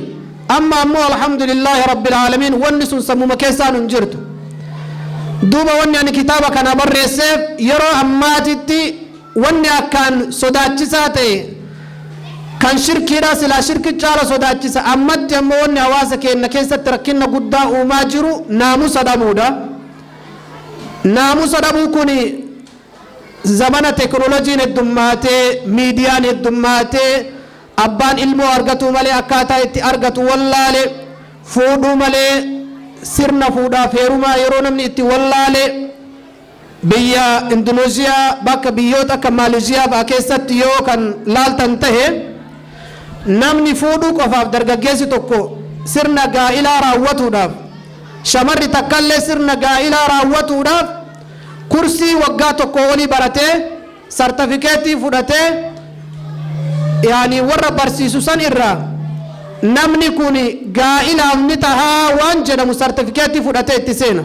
[SPEAKER 10] Amma ammoo alhamdulillaahi Rabbil aalamiin, wanni sun sammuma keessaan hin jirtu. Duuba wanni ani kitaaba kana barreesseef yeroo ammaatitti wanni akkaan sodaachisaa ta'e kan shirkiidha, silaa shirki caala sodaachisa. Ammatti ammoo wanni hawaasa keenya keessatti rakkinna guddaa uumaa jiru naamusa dhabuudha. Naamusa dhabuu kun zamana teknooloojiin heddummaatee, miidiyaan heddummaatee, abbaan ilmoo argatu malee akkaataa itti argatu wallaale, fuudhuu malee sirna fuudhaaf heerumaa yeroo namni itti wallaale, biyya Indoneeziyaa bakka biyyoota akka Maaleeziyaa fa'aa keessatti yoo kan laaltan tahe, namni fuudhuu qofaaf, dargaggeessi tokko sirna gaa'ilaa raawwatuudhaaf, shamarri takkallee sirna gaa'ilaa raawwatuudhaaf kursii waggaa 1 olii baratee, sartifikeetii fudhatee, yaani warra barsiisu san irraa namni kun gaa'ilaaf ni tahaa waan jedhamu sartifikeetii fudhatee itti seena.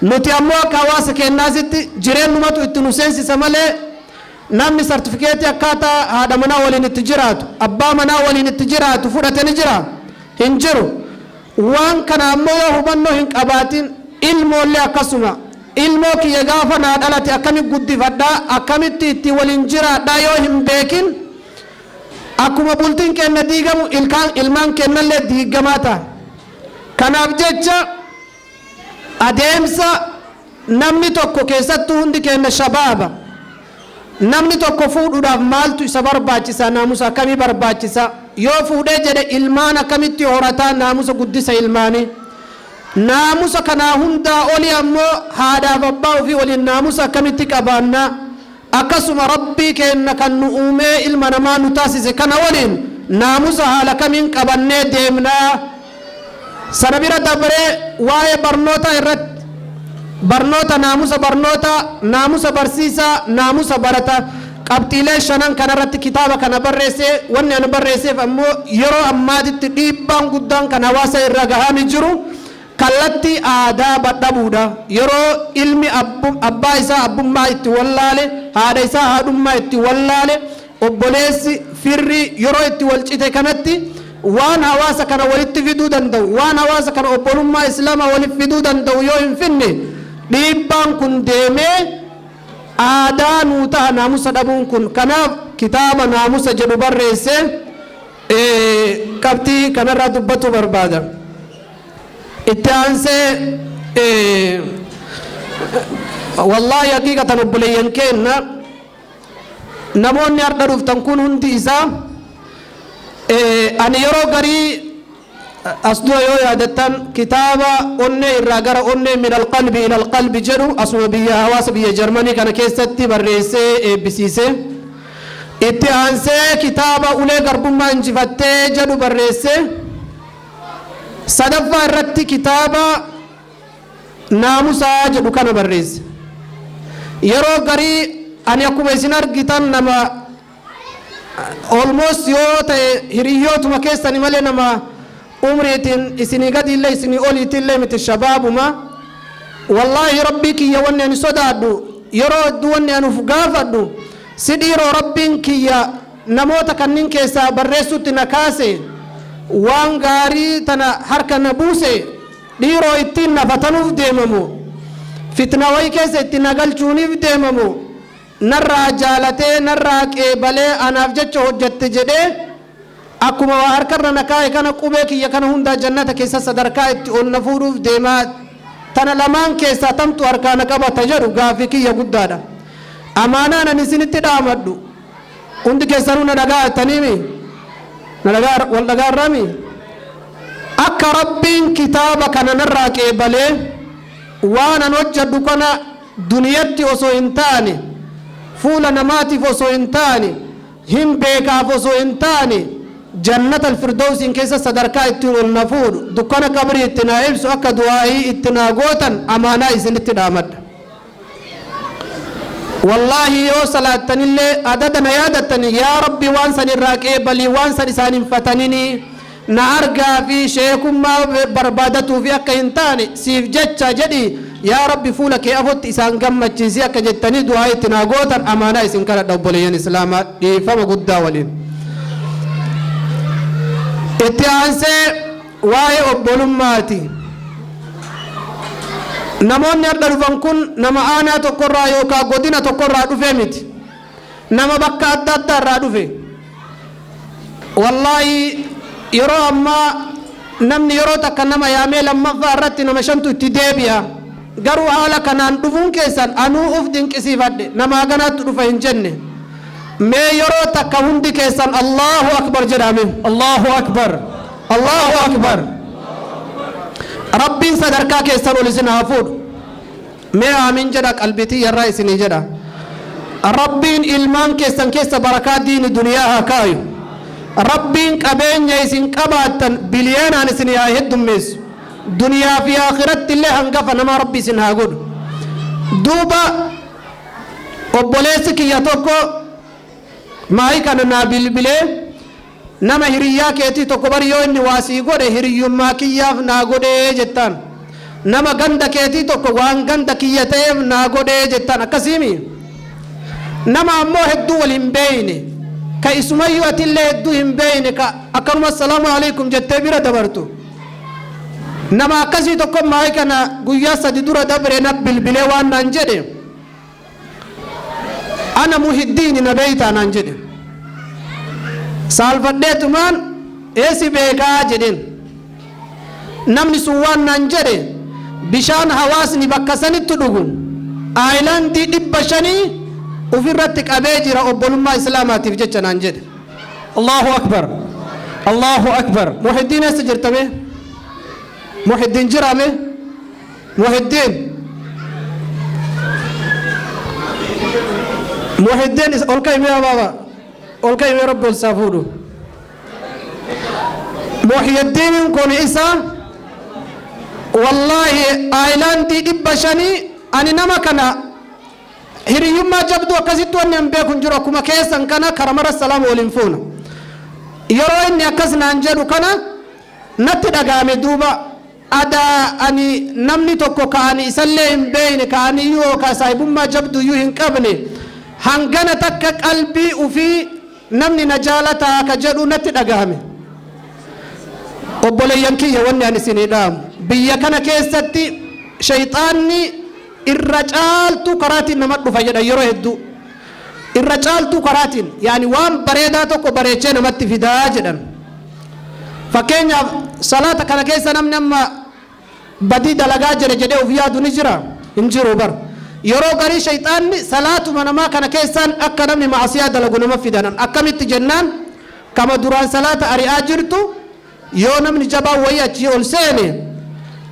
[SPEAKER 10] Nuti ammoo akka hawaasa keenyaasitti jireenyumatu itti nu seensisa malee. Namni sartifikeetii akkaataa haadha manaa waliin itti jiraatu, abbaa manaa waliin itti jiraatu fudhate ni jira? Hin jiru. Waan kana ammoo yoo hubannoo hin qabaatin, ilmoollee akkasuma, ilmoo kiyya gaafa naa dhalate akkamitti guddifadhaa, akkamitti itti waliin jiraadhaa yoo hin beekin, akkuma bultiin kenna diigamu ilkaan ilmaan kennallee diigamaa ta'a. Kanaaf jecha adeemsa namni tokko, keessattuu hundi kenna shabaaba, namni tokko fuudhuudhaaf maaltu isa barbaachisa, naamusa akkamii barbaachisa, yoo fuudhee jedhe ilmaan akkamitti horataa, naamusa guddisa ilmaanii, naamusa kanaa hundaa oli ammoo haadhaaf abbaa ofii waliin naamusa akkamitti qabaannaa, akkasuma Rabbii kenna kan nu uumee ilma namaa nu taasise kana waliin naamusa haala kamiin qabannee deemnaa. Sana bira dabaree waa'ee barnoota irratti, barnoota naamusa, barnoota naamusa, barsiisaa naamusa, barata, qabxiilee shanan kanarratti kitaaba kana barreessee. Wanni ani barreesseef ammoo yeroo ammaatitti dhiibbaan guddaan kan hawaasa irra gahaa jiru kallattii aadaa badhabuudha. Yeroo ilmi abbaa isaa abbummaa itti wallaale, haadha isaa haadhummaa itti wallaale, obboleessi firri yeroo itti wal cite kanatti, waan hawaasa kana walitti fiduu danda'u, waan hawaasa kana obbolummaa Islaamaa walitti fiduu danda'u yoo hin finne, dhiibbaan kun deemee aadaa nuu ta'a naamusa dhabuun kun. Kanaaf kitaaba naamusa jedhu barreesse, qabxii kanarraa dubbatu barbaada. Itti aansee, wallaahi haqiiqatan obboleeyyan keenna, namoonni har'a dhuftan kun hundi isaa, ani yeroo garii as dura yoo yaadattan kitaaba onnee irraa gara onnee, من القلب إلى القلب jedhu, asuma biyya hawaasa biyya Jarmanii kana keessatti barreessee eebbisiise. Itti aansee kitaaba ulee garbummaa injifattee jedhu barreesse. Sadaffaa irratti kitaaba naamusaa jedhu kana barreesse. Yeroo garii ani akkuma isin argitan nama almost yoo ta'e hiriyyootuma keessani malee nama umriitiin isinii gadi illee isinii oliitillee miti, shabaabuma. Wallaahi Rabbii kiyya wanni ani sodaadhu, yeroo hedduu wanni ani uf gaafadhu, si dhiiroo Rabbiin kiyya namoota kannin keessaa barreessutti na kaase, waan gaarii tana harka na buuse, dhiiroo ittiin nafatanuuf deemamu, fitna wayii keessa itti na galchuuniif deemamu, narraa jaalatee narraa qeebalee anaaf jecha hojjette jedhee akkuma waa harkarra na kaa'e kana qubee kiyya kana hundaa jannata keessa sadarkaa itti ol na fuudhuuf deemaa, tana lamaan keessaa tamtu harkaa na qabata jedhu gaafii kiyya guddaadha. Amaanaan ani isinitti dhaamadhu, hundi keessanuu na dhagaa'attaniimi, na dhagaa wal dhagaarraami, akka Rabbiin kitaaba kana narraa qeebalee waan an hojjedhu kana duniyatti osoo hin taane, fuula namaatiif osoo hin taane, hin beekaaf osoo hin taane, jannata alfirdowsiin keessa sadarkaa ittiin ol na fuudhu, dukkana qabrii itti naa ibsu, akka du'aayii itti naa gootan amaanaa isinitti dhaamadha. Wallaahi yoo salaattanillee adada na yaadattani, yaa Rabbi waan san irraa qeebalii, waan san isaan hin fataninii, na argaa fi sheekummaa barbaadatuu fi akka hin taane siif jecha jedhi, yaa Rabbi fuula kee afotti isaan gammachiisi akka jettanii du'aa itti naa gootan amaanaa isin kadhadha, obboleeyyan Islaamaa, dhiifama guddaa waliin. Itti aansee waa'ee obbolummaati. Namoonni har'a dhufan kun nama aanaa tokkorraa yookaan godina tokkorraa dhufe miti. Nama bakka adda addaa irraa dhufe. Wallaahi yeroo ammaa namni yeroo takka nama yaamee lammaffaa irratti nama shantu itti deebi'a. Garuu haala kanaan dhufuun keessan anuu uf dinqisiifadhe, nama haganaatti dhufa hin jenne. Mee yeroo takka hundi keessan Allahu akbar jedhame.
[SPEAKER 3] Allahu akbar.
[SPEAKER 10] Allahu akbar. Rabbiin sadarkaa keessan ol isin haa fuudhu. Mee aamin jedha, qalbitii yarraa isinii jedha. Rabbiin ilmaan keessan keessa barakaa diini duniyaa haa kaayu. Rabbiin qabeenya isin qabaattan biliyoonaan isin haa heddummeessu. Duniyaa fi akhiratti illee hangafa nama Rabbi isin haa godhu. Duuba obboleessi kiyya tokko maayii kana naa bilbilee, nama hiriyyaa keetii tokko bari yoo inni waasii godhe hiriyyummaa kiyyaaf naa godhee jettaan. Nama ganda keetii tokko waan ganda kiyya ta'eef naa godhee jettaan, akkasiimi. Nama ammoo hedduu wal hin beeyne, ka isumayyuu atillee hedduu hin beeyne, ka akkanuma assalaamu alaikum jettee bira dabartu. Nama akkasii tokko maayii kana guyyaa 3 dura dabre na bilbilee waan naan jedhe, ana Muhiddiini na beeytaa naan jedhe. Saalfadheetumaan eessi beekaa jedheen. Namni sun waan naan jedhe, bishaan hawaasni bakka sanitti dhugu aayilaandii 500 ofirratti qabee jira obbolummaa islaamaatiif jecha naan jedhe.
[SPEAKER 3] Allahu akbar. Allahu akbar.
[SPEAKER 10] Muhiddiin eessa jirta mee? Muhiddiin jira mee? Muhiddiin. Muhiddiin ol ka'i mee abaaba. Ol ka'i mee rabbi ol saa fuudhu. Muhiddiin kun isa wallaahi aayilaandii 500. Ani nama kana hiriyyummaa jabduu akkasitti wanni an beeku hin jiru, akkuma keessan kana karamara salaama waliin fuuna. Yeroo inni akkas naan jedhu kana natti dhaga'ame. Duuba adaa ani namni tokko ka ani isallee hin beeyne, ka ani iyyuu yookaan saahibummaa jabduu iyyuu hin qabne, hangana takka qalbii ufii namni na jaalataa ka jedhu natti dhaga'ame. Obboleeyyan kiyya, wanni ani isinii dhaamu, biyya kana keessatti shayxaanni irra caaltuu karaatiin nama dhufa jedhan. Yeroo hedduu irra caaltuu karaatiin, yaani waan bareedaa tokko bareechee namatti fidaa jedhan. Fakkeenyaaf, salaata kana keessa namni amma badii dalagaa jira jedhee of yaadu ni jira? Hin jiru bar. Yeroo garii shayxaanni salaatuma namaa kana keessaan akka namni maasiyaa dalagu nama fidanan. Akkamitti jennaan, kama duraan salaata ari'aa jirtu, yoo namni jabaa wayii achii ol seene,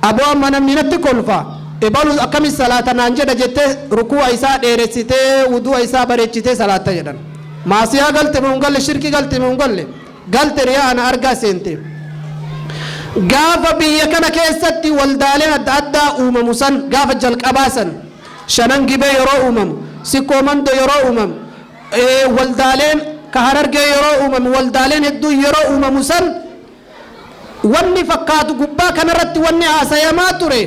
[SPEAKER 10] aboo amma namni natti kolfa, ebalu akkami salaata naan jedha jettee ruku'a isaa dheeressitee, wudu'a isaa bareechitee salaatta jedhan. Maasiyaa galte moo hin galle? Shirkii galte moo hin galle? Galte. Riyaa ana argaa seente. Gaafa biyya kana keessatti waldaaleen adda addaa uumamu san, gaafa jalqabaa san, Shanan Gibee yeroo uumamu, Sikkoo Mando yeroo uumamu, waldaaleen ka Harargee yeroo uumamu, waldaaleen hedduun yeroo uumamu san, wanni fakkaatu gubbaa kanarratti wanni haasayamaa ture,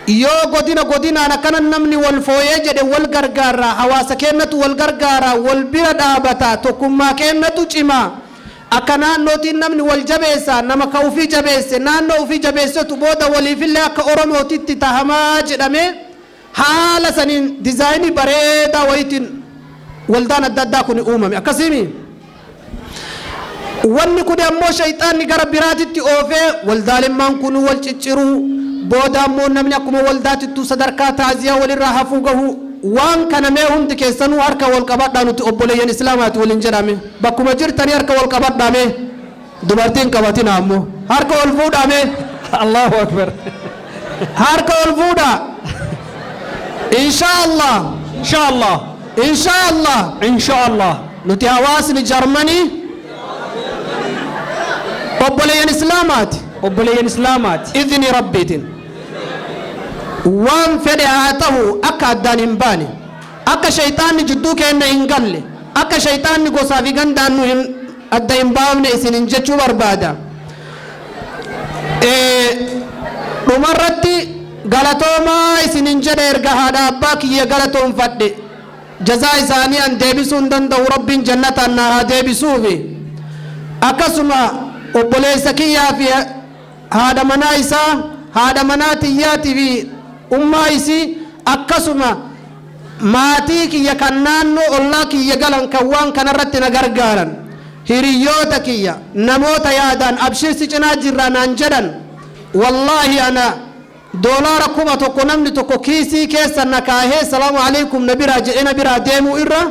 [SPEAKER 10] yoo godina godinaan akkana namni wal fooyee jedhe, wal gargaara, hawaasa kennatu wal gargaara, wal bira dhaabata, tokkummaa kennatu cimaa. Akka naannootiin namni wal jabeessa, nama ka ufii jabeesse, naannoo ufii jabeessetu booda waliifillee akka Oromootitti tahamaa jedhamee haala saniin dizaayinii bareedaa wayitiin waldaan adda addaa kun uumame. Akkasiimi. Wanni kun ammoo shayxaanni gara biraatitti oofee waldaalemmaan kun wal cicciruu, booda ammoo namni akkuma waldaatittuu sadarkaa taaziyaa walirraa hafuu gahu. Waan kana mee hundi keessanuu harka wal qabadhaa, nuti obboleeyyan islaamaati waliin jedhame. Bakkuma jirtanii harka wal qabadhaa mee. Dubartiin qabatina, ammoo harka ol fuudhaa mee.
[SPEAKER 3] Allahu akbar.
[SPEAKER 10] Harka ol fuudhaa. Insha Allah.
[SPEAKER 3] Insha Allah.
[SPEAKER 10] Insha Allah.
[SPEAKER 3] Insha Allah.
[SPEAKER 10] Nuti hawaasni Jarmanii obboleeyyan islaamaati.
[SPEAKER 3] Obboleeyyan islaamaati.
[SPEAKER 10] Idni rabbiitiin waan fedhe haa ta'u, akka addaan hin baane, akka shayxaanni jidduu keenya hin galle, akka shayxaanni gosaa fi gandaan nu hin adda hin baafne isinin jechuu barbaada. Dhumarratti galatoomaa isinin jedhe. Erga haadha abbaa kiyya galatoonfadhe, jazaa isaanii an deebisuu hin danda'u, rabbiin jannataan naa haa deebisuufi. Akkasuma obboleessa kiyyaa fi haadha manaa isaa, haadha manaa tiyyaatii fi ummaa isii, akkasuma maatii kiyya kan naannoo ollaa kiyya galan, kan waan kanarratti na gargaaran, hiriyyoota kiyya, namoota yaadaan abshirsi cinaa jirraa naan jedhan. Wallaahi, ana doolaara 1000 namni tokko kiisii keessa na kaahee salaamu alaikum na biraa jedhe na biraa deemuu irra,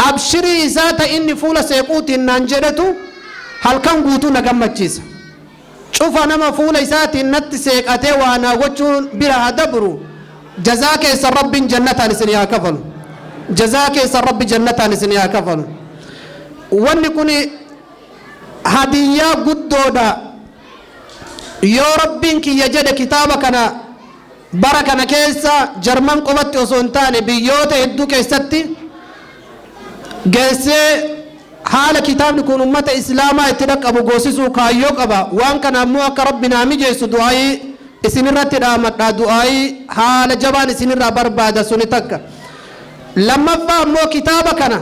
[SPEAKER 10] abshirii isaa ta inni fuula seequutiin naan jedhetu halkan guutuu na gammachiisa. Cufa nama fuula isaatiin natti seeqatee waa naa gochuun bira haa dabru, jazaa keessan rabbiin jannataan isin haa kafalu. Jazaa keessan rabbi jannataan isin haa kafalu. Wanni kun hadiyyaa guddoodha. Yoo rabbiin kiyya jedhe, kitaaba kana bara kana keessa Jarman qofatti osoo hin taane biyyoota hedduu keessatti geessee haala kitaabni kun ummata islaamaa itti dhaqqabu goosisuu kaayyoo qaba. Waan kana ammoo akka rabbi naa mijeessu du'aayii isinirratti dhaamadha, du'aayii haala jabaan isinirraa barbaada. Suni takka. Lammaffaa ammoo kitaaba kana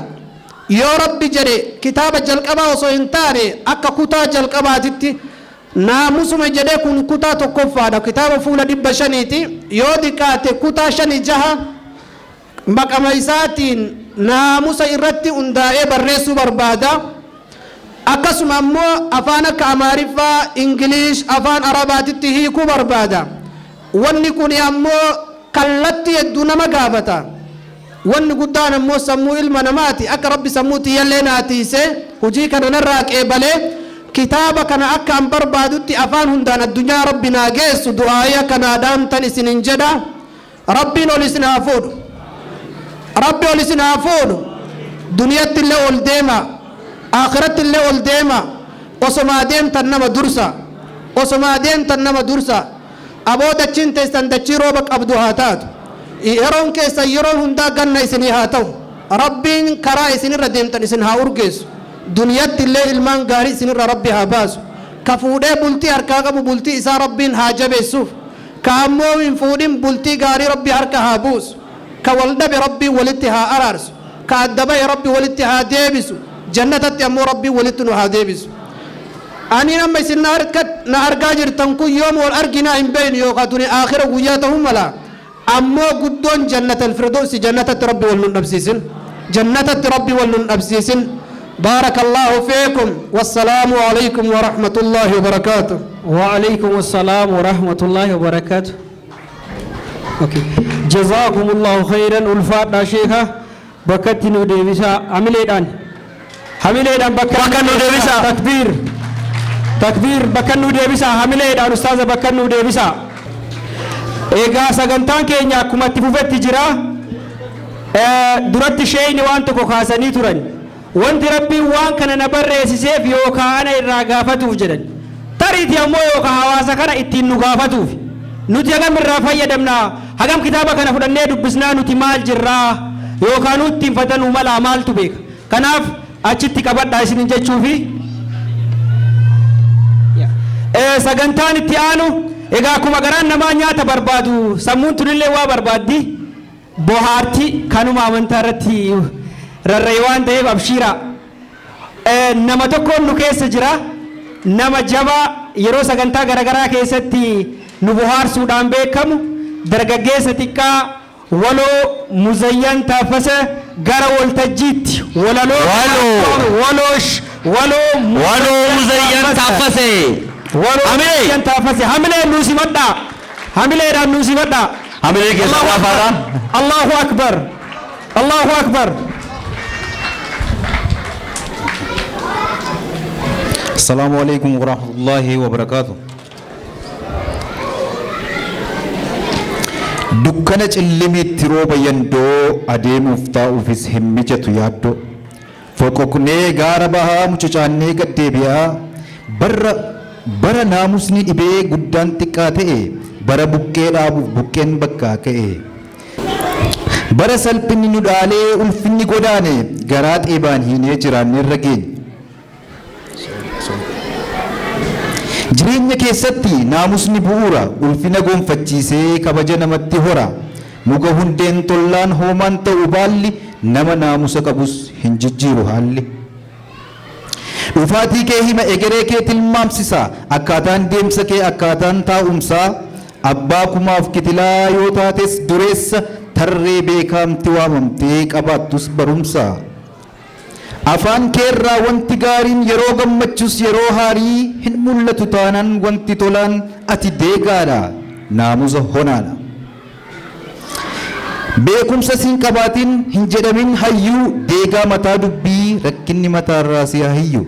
[SPEAKER 10] yoo Rabbi jedhe kitaaba jalqabaa osoo hin taane akka kutaa jalqabaatitti naamusuma jedhee kun kutaa tokkoffaadha. Kitaaba fuula 500ti. Yoo diqqaate kutaa shani jaha maqama isaatiin naamusa irratti hundaa'ee barreessuu barbaada. Akkasuma ammoo afaan akka Amaariffaa, Ingiliish, afaan Arabaatitti hiikuu barbaada. Wanni kun ammoo kallattii hedduu nama gaafata. Wanni guddaan ammoo sammuu ilma namaati. Akka Rabbi sammuu tiyyallee naa tiise, hojii kana narraa qeebalee, kitaaba kana akka an barbaadutti afaan hundaan addunyaa Rabbi naa geessu du'aayii akka naa dhaamtan isinin jedha. Rabbiin ol isin haa fuudhu. Rabbi ol isin haa fuudhu. Duniyatti illee ol deema. Akhiratti illee ol deema. Osomaa deemtan nama dursa. Osomaa deemtan nama dursa. Aboo, dachiin teessan dachii rooba qabdu haa taatu. Yeroon keessan yeroon hundaa ganna isinii haa ta'u. Rabbiin karaa isinirra deemtan isin haa urgeessu. Duniyatti illee ilmaan gaarii isinirra Rabbi haa baasu. Ka fuudhee bultii harkaa qabu bultii isaa Rabbiin haa jabeessuuf. Ka ammoo hin fuudhin bultii gaarii Rabbi harka haa buusu. Ka wal dhabe Rabbiin walitti haa araarsu. Ka adda bahe Rabbi walitti haa deebisu. Jannatatti ammoo Rabbiin walitti nu haa deebisu. Ani amma isin na argaa jirtan kun yoom wal arginaa hin beeynu, yookaan tuni aakhira guyyaa ta'uu mala. Ammoo guddoon Jannata Alfirdoosi, jannatatti Rabbi wal nun dhabsiisin. Jannatatti Rabbi wal nun dhabsiisin. بارك الله فيكم والسلام عليكم ورحمة الله وبركاته.
[SPEAKER 3] وعليكم السلام ورحمة الله وبركاته. Okay. جزاكم الله خيرا. Ulfaadhaa sheeka, bakkatti nu deebisaa hamileedhaan. Hamileedhaan bakka
[SPEAKER 9] Bakka nu deebisaa.
[SPEAKER 3] Takbiir. Takbiir, bakka nu deebisaa hamileedhaan, ustaaza, bakka nu deebisaa. Egaa sagantaan keenya akkuma itti fufetti jira. Duratti sheeyni waan tokko kaasanii turan. Wanti Rabbiin waan kana na barreessiseef yookaan ana irraa gaafatuuf jedhan. Tariiti ammoo yookaan hawaasa kana ittiin nu gaafatuuf. Nuti hagam irraa fayyadamnaa? Hagam kitaaba kana fudhannee dubbisnaa? Nuti maal jirraa? Yookaan nuti ittiin fatanuu malaa, maaltu beeka? Kanaaf achitti qabadhaa isinin jechuufi. Sagantaan itti aanu egaa akkuma garaan namaa nyaata barbaadu, sammuun tunillee waa barbaaddi. Bohaartii kanuma amantaa irratti rarra'e waan ta'eef abshiira. Nama tokkoon nu keessa jira. Nama jabaa yeroo sagantaa garaagaraa keessatti nu bohaarsuudhaan beekamu, dargaggeessa xiqqaa Waloo Muzayyan Taaffasa gara waltajjiitti walaloo
[SPEAKER 9] Waloo.
[SPEAKER 3] Waloosh Waloo
[SPEAKER 9] Waloo Muzayyan Taaffase.
[SPEAKER 3] Waloo
[SPEAKER 9] Hamilee.
[SPEAKER 3] Muzayyan Taaffase, hamilee nuu simadhaa, hamileedhaan nuu simadhaa.
[SPEAKER 9] Hamilee keessa
[SPEAKER 3] Allahu
[SPEAKER 9] gaafaadha.
[SPEAKER 3] akbar, Allahu akbar, Allahu akbar.
[SPEAKER 11] السلام عليكم ورحمة الله وبركاته. Dukkana cillimiitti rooba yandoo, adeemuuf taa'uufis hin mijatu yaaddoo. Foqoqnee gaara bahaa, mucucaannee gad deebi'aa. Barra bara naamusni dhibee guddaan xiqqaa ta'e, bara buqqee dhaabuuf buqqeen bakkaa ka'e. Bara salphinni nu dhaalee ulfinni godaane, garaa xeebaan hiinee jiraanne irra geenye. Jireenya keessatti naamusni bu'uura, ulfina gonfachiisee kabaja namatti hora. Muka hundeen tollaan hoomaan ta'u baalli, nama naamusa qabus hin jijjiiru haalli. Dhufaatii kee hima, egeree kee tilmaamsisa, akkaataan deemsa kee, akkaataan taa'umsaa. Abbaa kumaaf kitilaa yoo taates dureessa, tarree beekamti waamamtee qabaattus barumsa. Afaan keerraa wanti gaariin yeroo gammachus yeroo haarii hin mul'atu taanaan, wanti tolaan ati deegaadha, naamusa honaadha. Beekumsa siin qabaatiin hin jedhamin hayyuu, deegaa mataa dubbii rakkinni mataarraa si haa hiyyu.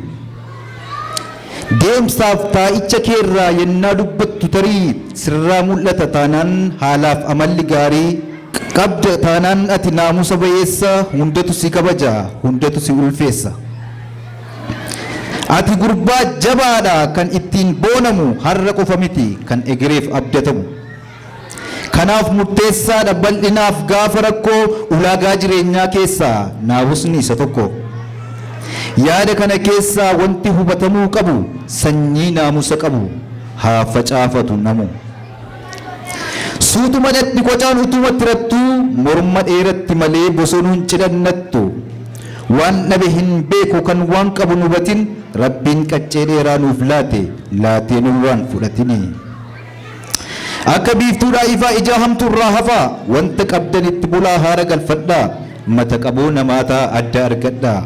[SPEAKER 11] Deemsaaf taa'icha keerraa yennaa dubbattu, tarii sirraa mul'ata taanaan haalaaf amalli gaarii qabda taanaan, ati naamusa bayeessa, hundatu si kabaja, hundatu si ulfeessa. Ati gurbaa jabaadha kan ittiin boonamu, har'a qofa miti kan egereef abdatamu. Kanaaf murteessaadha bal'inaaf gaafa rakkoo, ulaagaa jireenyaa keessaa naamusni isa tokko. Yaada kana keessaa wanti hubatamuu qabu, sanyii naamusa qabu haa facaafatu namu. Suutuma dhadhi qocaan utuma tirattuu morma dheeratti malee bosonuun cidhannattu. Waan dhabe hin beeku kan waan qabu hin hubatin, Rabbiin qaccee dheeraa nuuf laate laatee nurraan fudhatini. Akka biiftuudhaa ifaa ijaa hamtuurraa hafaa, wanta qabdanitti bulaa haara galfadhaa, mata qaboo namaataa adda argadhaa.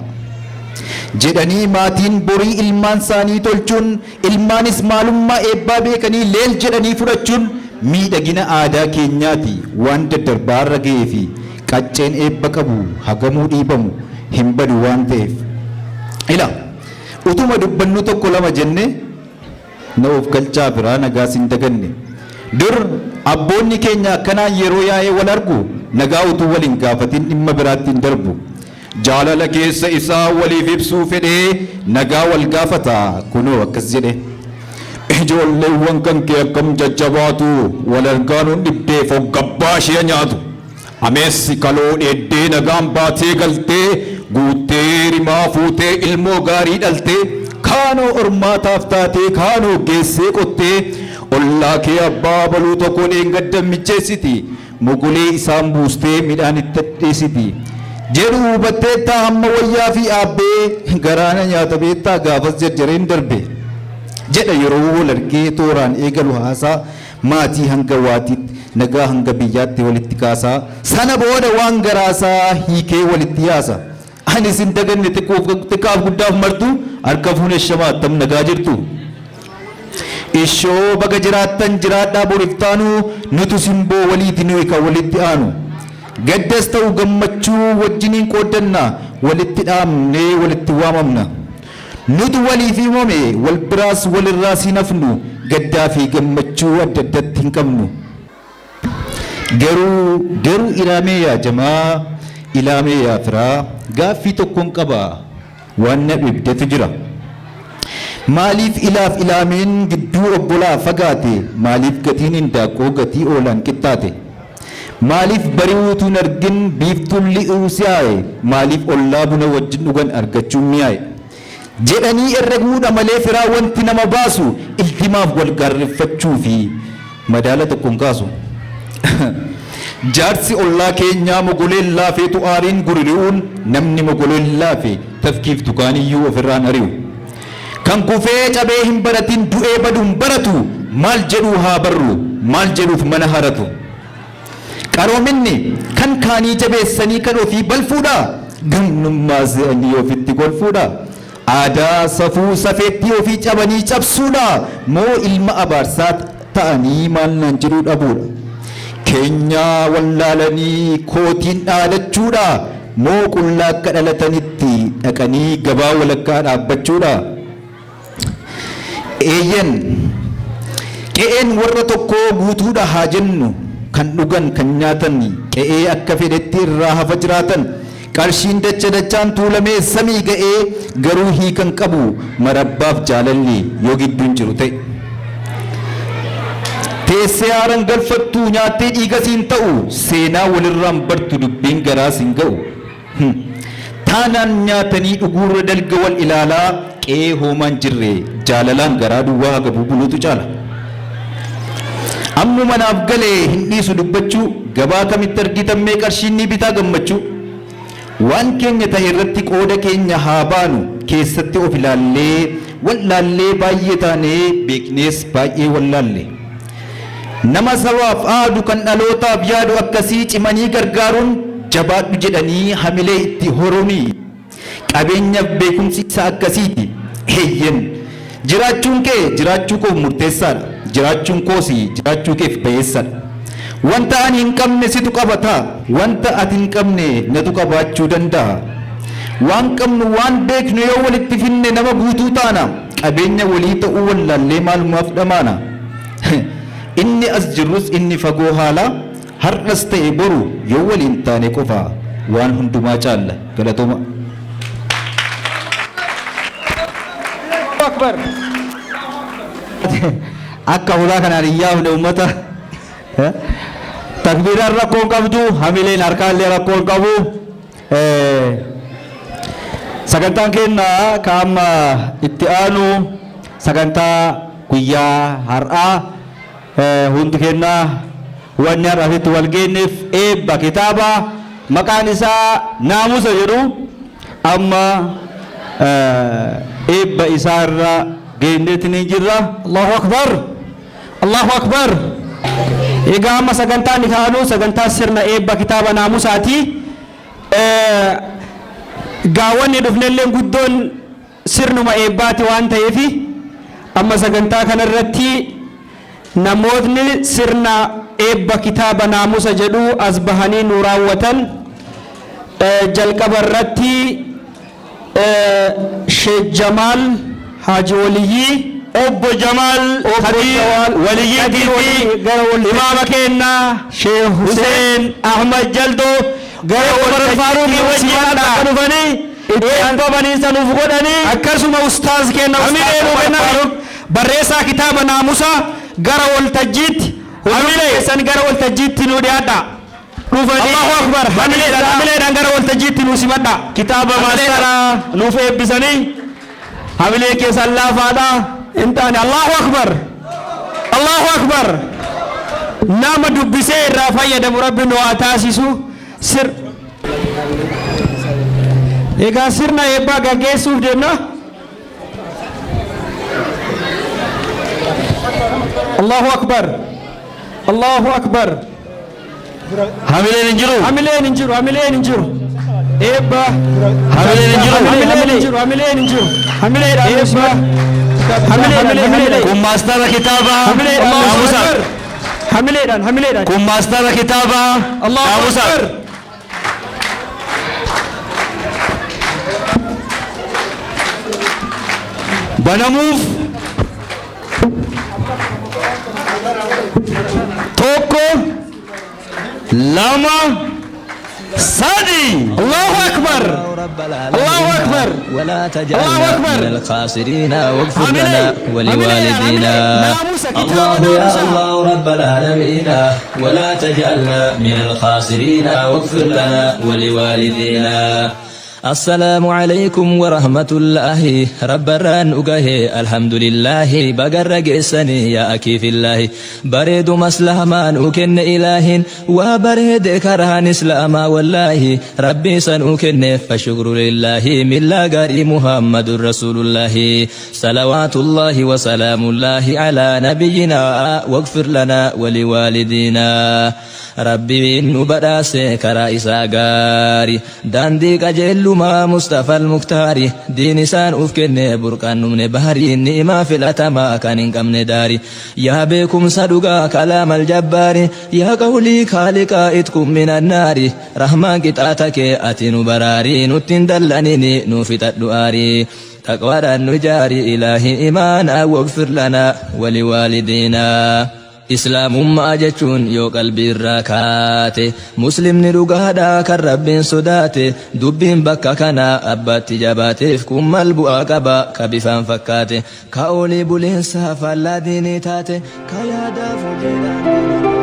[SPEAKER 11] Jedhanii maatiin borii ilmaan isaanii tolchuun, ilmaanis maalummaa eebbaa beekanii leel jedhanii fudhachuun miidhagina aadaa keenyaati waan daddarbaarra ga'ee fi qacceen eebba qabu hagamuu dhiibamu hin badu waan ta'eef. Ila utuma dubbannu tokko lama jenne na of galchaa biraa nagaas hin daganne. Dur abboonni keenya akkanaan yeroo yaa'ee wal argu nagaa utuu wal hin gaafatin dhimma biraatti hin darbu. Jaalala keessa isaa waliif ibsuu fedhee nagaa wal gaafata kunoo akkas jedhe. Ijoolleewwan kan kee akkam jajjabaatu, wal argaanuun dhibdee foggabbaa ishee nyaatu. Ameessi kaloo dheeddee nagaan baatee galtee, guuttee rimaa fuutee ilmoo gaarii dhaltee, kaanoo ormaataaf taatee kaanoo geessee qottee, ollaa kee abbaa baluu tokko dheengadda micheessiti, mogolee isaan buustee midhaan itti dhiisiti. Jedhu hubatteettaa hamma wayyaa fi aabbee garaana nyaata beektaa gaafas jarjareen darbe. Jedha yeroo wal argee tooraan eegalu haasaa maatii hanga waatiitti nagaa hanga biyyaatti walitti kaasaa sana booda waan garaasaa hiikee walitti yaasa. Ani isin daganne xiqqaaf guddaaf martu harka fuune shamaa attam nagaa jirtu. Ishoo baga jiraattan jiraadhaa boriftaanuu nutu simboo waliiti nuyi kan walitti aanu. Gaddas ta'u gammachuu wajjiniin qooddanna, walitti dhaamnee walitti waamamna. Nutu waliif himame wal biraas walirraas hin hafnu, gaddaa fi gammachuu adda addatti hin qabnu. Garuu garuu ilaamee yaa jamaa, ilaamee yaa firaa, gaaffii tokkoon qaba waan na dhibdetu jira. Maaliif ilaaf ilaameen gidduu obbolaa fagaate? Maaliif gatiin hindaaqqoo gatii oolaan qixxaate? Maaliif bari'uutu hin argin biiftuun li'uu si'aaye? Maaliif ollaa buna wajjin dhugan argachuun mi'aaye? Jedhanii herreguudha malee firaa wanti nama baasu iltimaaf wal gaarreffachuu fi madaala tokko hin kaasu. Jaarsi ollaa keenyaa mogoleen laafeetu aariin guriri'uun namni mogoleen laafe tafkiif tukaaniyyuu ofirraan ari'u. Kan kufee cabee hin baratin du'ee baduun baratu, maal jedhuu haa barru, maal jedhuuf mana haratu. Qaroominni kan kaanii jabeessanii kan ofii balfuudha, gamnummaa se'anii ofitti golfuudha. Aadaa, safuu, safeettii ofii cabanii cabsuudha moo ilma abaarsaa ta'anii maal naan jedhuu dhabuudha. Keenyaa wallaalanii kootiin dhaadachuudha moo qullaa akka dhalatanitti dhaqanii gabaa walakkaa dhaabbachuudha. Eeyyen qe'een warra tokkoo guutuudha haa jennu, kan dhugan kan nyaatan qe'ee akka fedhetti irraa hafa jiraatan, qarshiin dacha dachaan tuulamee samii ga'ee garuu hiikan qabu marabbaaf jaalalli yoo gidduun jiru ta'e. Teessee haaran galfattu nyaattee dhiiga siin ta'u, seenaa walirraan bartu dubbiin garaas hin ga'u. Taanaan nyaatanii dhuguurra dalga wal ilaalaa qe'ee hoomaan jirre jaalalaan garaa duwwaa hagabuu buluutu caala. Ammuma naaf galee hin dhiisu dubbachuu, gabaa kamitti argitan mee qarshiin ni bitaa gammachuu. Waan keenya ta'e irratti qooda keenya haa baanu, keessatti of ilaallee wallaallee baay'ee taanee beeknees baay'ee wallaalle. Nama sabaaf aadu kan dhalootaaf yaadu akkasii cimanii gargaaruun jabaadhu jedhanii hamilee itti horuni. Qabeenyaaf beekumsi isa akkasiiti. Eeyyen. Jiraachuun kee jiraachuu koof murteessaadha. Jiraachuun koos jiraachuu keef bayeessadha. Wanta ani hin qabne situ qabata. Wanta ati hin qabne natu qabaachuu danda'a. Waan qabnu waan beeknu yoo walitti finne nama guutuu taana. Qabeenya walii ta'uu wallaallee maalumaaf dhamaana. Inni as jirrus inni fagoo haala har'as ta'e boru yoo waliin taane qofa waan hundumaa caalla. Galatooma.
[SPEAKER 3] Akbar.
[SPEAKER 2] Akka hulaa kanaan hin yaafne uummata. Takbiiraan rakkoo hin qabdu, hamileen harkaallee rakkoo hin qabu. Sagantaan keenya ka amma itti aanu sagantaa guyyaa har'aa hundi keenya
[SPEAKER 9] Wanni har'a asitti wal geenyeef eebba kitaaba maqaan isaa naamusa jedhu amma eebba isaarra geenyeetti ni jirra.
[SPEAKER 3] Allahu akbar. Allahu akbar. Egaa amma sagantaan kaanu sagantaa sirna eebba kitaaba naamusaati. Gaawwanni dhufnellee guddoon sirnuma eebbaati waan ta'eef amma sagantaa kanarratti namootni sirna eebba kitaaba naamusa jedhu as bahanii nu raawwatan jalqaba irratti Sheekh Jamaal Haaji Waliyyii
[SPEAKER 9] Obbo Jamaal Kadir Waliyyiitii fi imaama keenya
[SPEAKER 3] Sheekh
[SPEAKER 9] Hussein Ahmad Jaldoo
[SPEAKER 3] gara
[SPEAKER 9] Umar Faaruqii wajjin akka dhufanii eebba baniinsa nuuf godhanii
[SPEAKER 3] akkasuma ustaaz keenya
[SPEAKER 9] Hamilee
[SPEAKER 3] Ustaaz
[SPEAKER 9] nuu
[SPEAKER 3] Umar Faaruq barreessaa kitaaba naamusa gara waltajjiitti
[SPEAKER 9] Hamilee.
[SPEAKER 3] keessan gara waltajjiitti nu dhiyaadha.
[SPEAKER 9] Dhufanii
[SPEAKER 3] Allahu akbar hamileedhaan hamileedhaan gara waltajjiitti nu simadha.
[SPEAKER 9] Kitaaba maastaraa nuuf eebbisanii hamilee keessan laafaadha.
[SPEAKER 3] Hin taane. Allahu akbar. Allahu akbar. Nama dubbisee irraa fayyadamu Rabbi nu haa taasisu. Sir Egaa sirna eebbaa gaggeessuuf deemna. Allahu akbar. Allahu akbar.
[SPEAKER 9] Hamileen hin jiru.
[SPEAKER 3] Hamileen hin jiru. Hamileen hin jiru. Eebba.
[SPEAKER 9] Hamileen hin jiru.
[SPEAKER 3] Hamileen hin jiru. Hamileen hin jiru. Hamileedhaan eebba. Hamilee hamilee hamilee.
[SPEAKER 9] Kun maastara kitaaba
[SPEAKER 3] Hamileedhaan
[SPEAKER 9] naamusa.
[SPEAKER 3] Hamileedhaan hamileedhaan.
[SPEAKER 9] Kun maastara kitaaba
[SPEAKER 3] Allahu
[SPEAKER 9] naamusa.
[SPEAKER 3] akbar.
[SPEAKER 9] Banamuuf tokko, lama, sadi.
[SPEAKER 3] Allahu akbar. Allahu akbar.
[SPEAKER 1] ولا
[SPEAKER 3] الله
[SPEAKER 1] تجعلنا
[SPEAKER 3] أكبر.
[SPEAKER 1] من الخاسرين واغفر
[SPEAKER 3] عملي.
[SPEAKER 1] لنا ولوالدينا.
[SPEAKER 3] ناموس كتاب
[SPEAKER 1] الله يا
[SPEAKER 3] ناموس.
[SPEAKER 1] الله رب العالمين ولا تجعلنا من الخاسرين واغفر لنا ولوالدينا. السلام عليكم ورحمة الله رب الران أقه الحمد لله بقر قسني يا أكي في الله بريد مسلمان أكن إله وبريد كرهان إسلاما والله ربي سن أكن فشكر لله من لا قاري محمد رسول الله صلوات الله وسلام الله على نبينا واغفر لنا ولوالدينا. ربي نبدأس كرائسا غاري داندي قجل ما مصطفى المختار دين سان أفكن برقان من بهري نما في الأتما كان كم نداري يا بكم صدقا كلام الجبار يا قولي خالق اتكم من النار رحمن قطعتك أتن براري نتن دلنيني نوفت الدؤاري تقوى النجاري إلهي إيمانا واغفر لنا ولوالدينا. Islaamummaa jechuun yoo qalbii irraa kaate muslimni dhugaadhaa kan rabbiin sodaate dubbiin bakka kanaa abbaatti jabaateef kun mal bu'aa qaba ka bifaan fakkaate ka olii buleensaa faallaa diinii taate ka yaadaaf hojiidhaan.